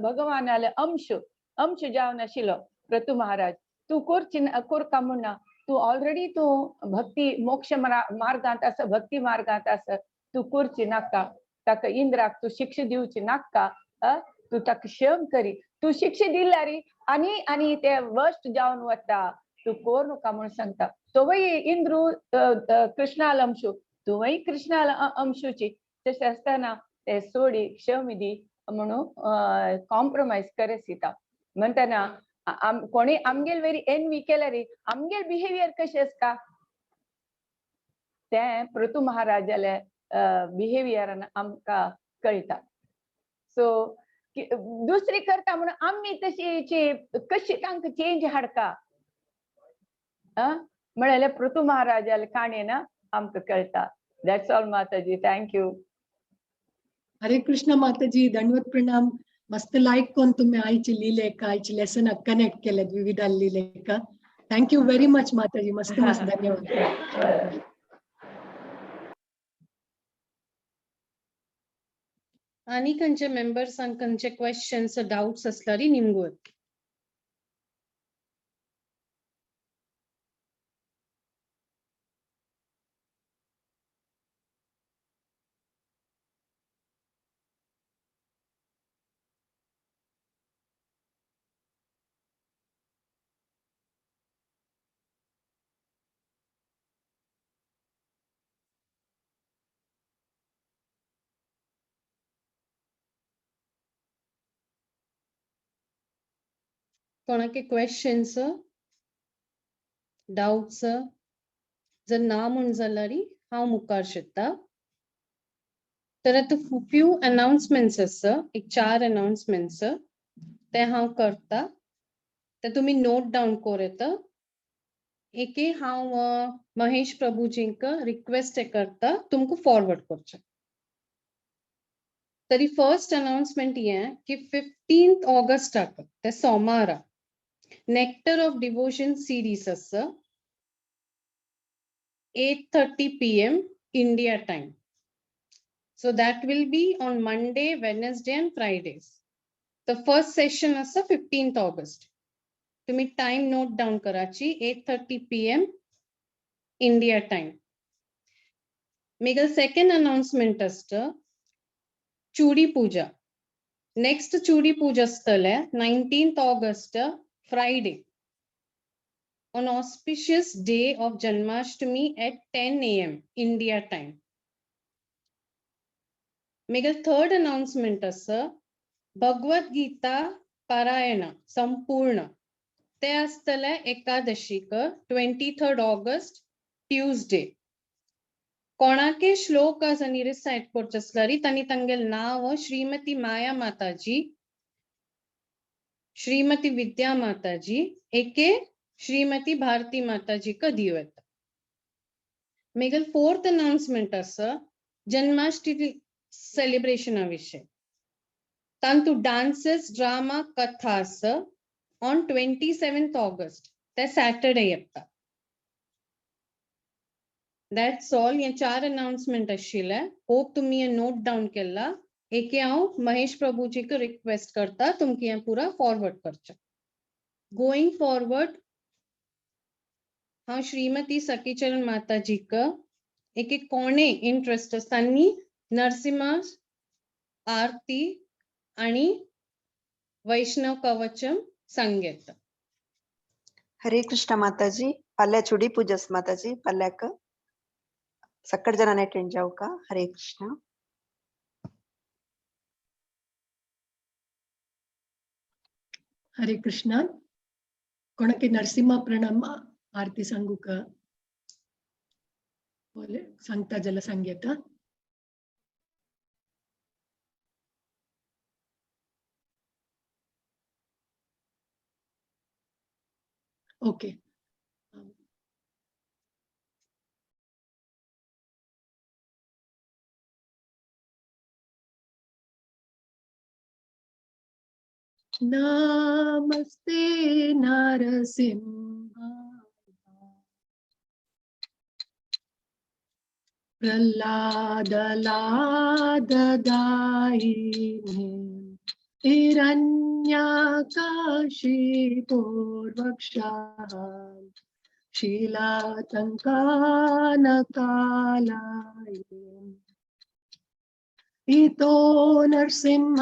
भगवानाले अंश अंश जावन आशिल्लो पृथु महाराज, तूं करची करका म्हूण ना, तूं ऑलरेडी तूं भक्ती मोक्ष मार्गांत आसा, भक्ती मार्गांत आसा, तूं करची नाका, ताका इंद्राक तूं शिक्षा दिवची नाका, तूं ताका क्षम करी. तूं शिक्षा दिल्यार आनी आनी ते वर्स्ट जावन वता, तूं कोर नाका म्हूण सांगता. तोवय इंद्रू कृष्णाल अंशू, तुवय कृष्णाल अंशूची. तशें आसतना ते सोडी क्षम दी म्हणून कॉम्प्रोमायज करे सीता. म्हणटना कोणी आमगेल वेरी एनवी केल्यार आमगेल बिहेवियर कशें आसता तें पृथु महाराजाले बिहेवियरान आमकां कळटा. सो दुसरी करता म्हणून आमी तशी कशी तांकां चेंज हाडका म्हळ्यार पृथु महाराजाले काणयेन आमकां कळटा. That's all Mataji, thank you. Hare Krishna Mataji, दंडवत प्रणाम. मस्त लायक कोण तुम्ही आयची लिलेखा आयची लेसन कनेक्ट केले विविध लिलेखा. Thank you very much Mataji, मस्त मस्त धन्यवाद. आनी खंयचे मेंबर्सांक खंयचे क्वेश्चन्स डावट्स आसल्यार निमगूं. कोणाके क्वेश्चन्स, डाउट्स जर ना म्हूण जाल्यार हांव मुखार सरता. तर आतां फ्यू अनाउन्समेंट्स आसा, एक चार अनाउन्समेंट्स, ते हांव करता, ते तुमी नोट डावन कर येता. एके हांव महेश प्रभुजींक रिक्वेस्ट करता तुमकां फॉरवर्ड करचें. तरी फर्स्ट अनाउन्समेंट हें की 15 ऑगस्टाक, ते सोमारा, नेक्टर ऑफ डिवोशन सिरीज आसा, 8:30 PM India time. So that will be on Monday, Wednesday and Fridays. The first session आसा 15th August. तुम्ही टाइम नोट डाऊन कराची, 8:30 PM India time. मागीर सेकंड अनाउन्समेंट आसता चुडी पूजा. नेक्स्ट चुडी पूजा आसतले 19th August, Friday, on auspicious day of Janmashtami at 10 a.m. India time. मागीर third announcement आसा भगवत गीता पारायण संपूर्ण, ते आसतले एकादशीक, 23rd August, Tuesday. कोणाके श्लोक आनी रिसायट करचे आसल्यार तांणी तांगेलें नांव श्रीमती माया माताजी, श्रीमती विद्या माताजी, एके श्रीमती भारती माताजीक दिवं येता. मागीर फोर्थ अनाउन्समेंट आसा जन्माष्टमी सेलिब्रेशना विशय. तांतू डान्सेस, ड्रामा, कथा आसा ऑन 27th August, ते सॅटरडे येता. That's all. हे चार अनाउन्समेंट आशिल्ले. होप तुमी हे नोट डावन केला. एके हांव महेश प्रभुजीक रिक्वेस्ट करता तुमकां हें पुरा फॉरवर्ड करचें. गोईंग फॉरवर्ड, हांव श्रीमती सखीचरण माताजीक एक एक कोणे इंट्रस्ट आसा तांणी नरसिंहा आरती आणि वैष्णव कवचम सांगेत. हरे कृष्ण माताजी. फाल्यां चुडी पूजा माताजी. फाल्याक सक्कड जणांनी अटेंड जावका. हरे कृष्ण. हरे कृष्ण. कोणाके नरसिंहा प्रणाम आरती सांगू का बोले सांगता जाल्यार सांगयता. ओके. नमस्ते नरसिंहा प्रह्लाद लाद दायिने हिरण्यकशिपोर्वक्षः शिलातङ्कानकालाये इतो नरसिंह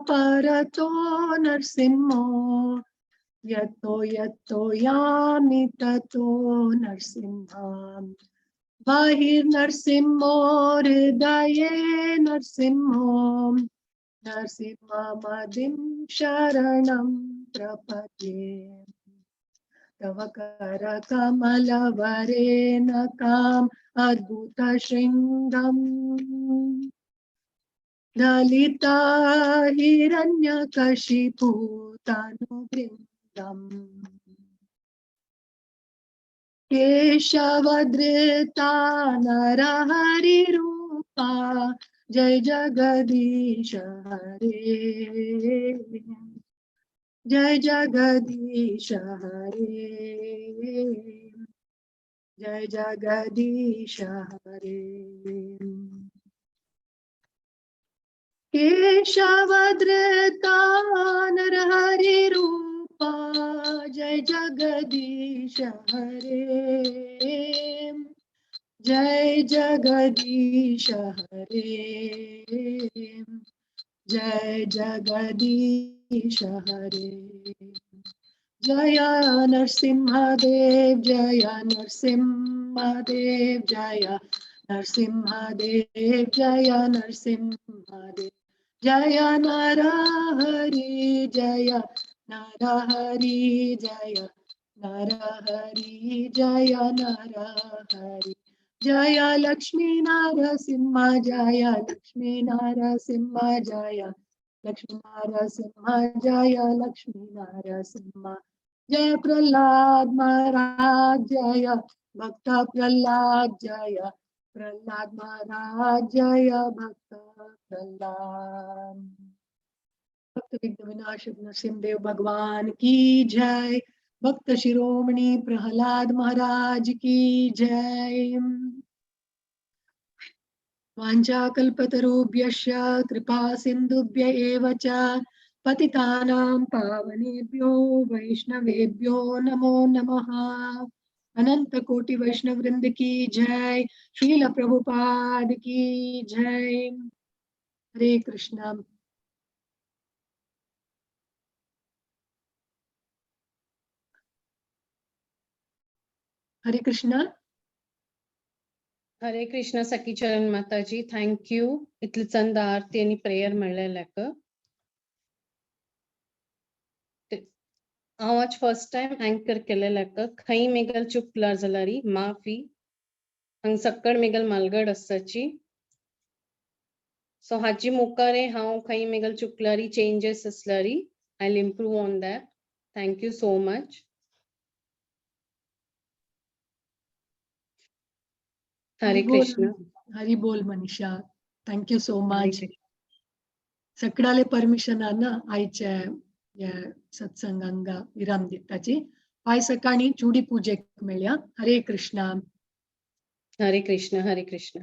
परतो नरसिंहो यतो यतो यामि ततो नरसिंह बहिर्नरसिंहो हृदये नरसिंहो नरसिंहमदिं शरणं प्रपद्ये तव करकमलवरेण काम् अद्भुतशृङ्गम् ललिता हिरण्यकशिपुतनुवृन्दम् केशवधृता नरहरिरूपा जय जगदीश हरे जय जगदीश हरे जय जगदीश हरे. केशवधृता नरहरिरूपा जय जगदीश हरे जय जगदीश हरे जय जगदीश हरे. जय नरसिंहदेव जय नरसिंहदेव जय नरसिंहदेव जय नरसिंहदेव जय नरहरि जय नरहरि जय नरहरि जय नरहरि जय लक्ष्मी नरसिंह जय लक्ष्मी नरसिंह जय लक्ष्मी नरसिंह जय लक्ष्मी नरसिंह जय प्रहलाद महाराज जय भक्त प्रहलाद जय प्रहलाद महाराज जय भक्त प्रहलाद। भक्त विघ्न विनाशक नरसिंह देव भगवान की जय। भक्त शिरोमणि प्रहलाद महाराज की जय। वाञ्छाकल्पतरुभ्यश्च कृपा सिन्धुभ्य एव च पतितानां पावनेभ्यो वैष्णवेभ्यो नमो नमः। अनंत कोटि वैष्णव वृंद की जय। श्रील प्रभुपाद की जय। हरे कृष्णा। हरे कृष्णा। हरे कृष्णा सखीचरण माताजी, thank you. इतली चंद आरती आणि प्रेयर मेळ्ळेल्याक. हांव आज फर्स्ट टायम अँकर केलेल्याक खंय मेगल चुकला जाल्यार माफी. हांगा सक्कड मेगल मालगड आसाची. सो हाजी मुखार हांव खंय मेगल चुकलारी changes आसल्यारी I will improve on that. Thank you so much. Hare Krishna. Hari बोल Manisha, thank you so much. सगळ्याले परमिशन ना आयच्या या सत्संगांगा विराम दिताची. पाय सकाळी चुडी पूजेक मेळया. हरे कृष्णा. हरे कृष्ण हरे कृष्ण.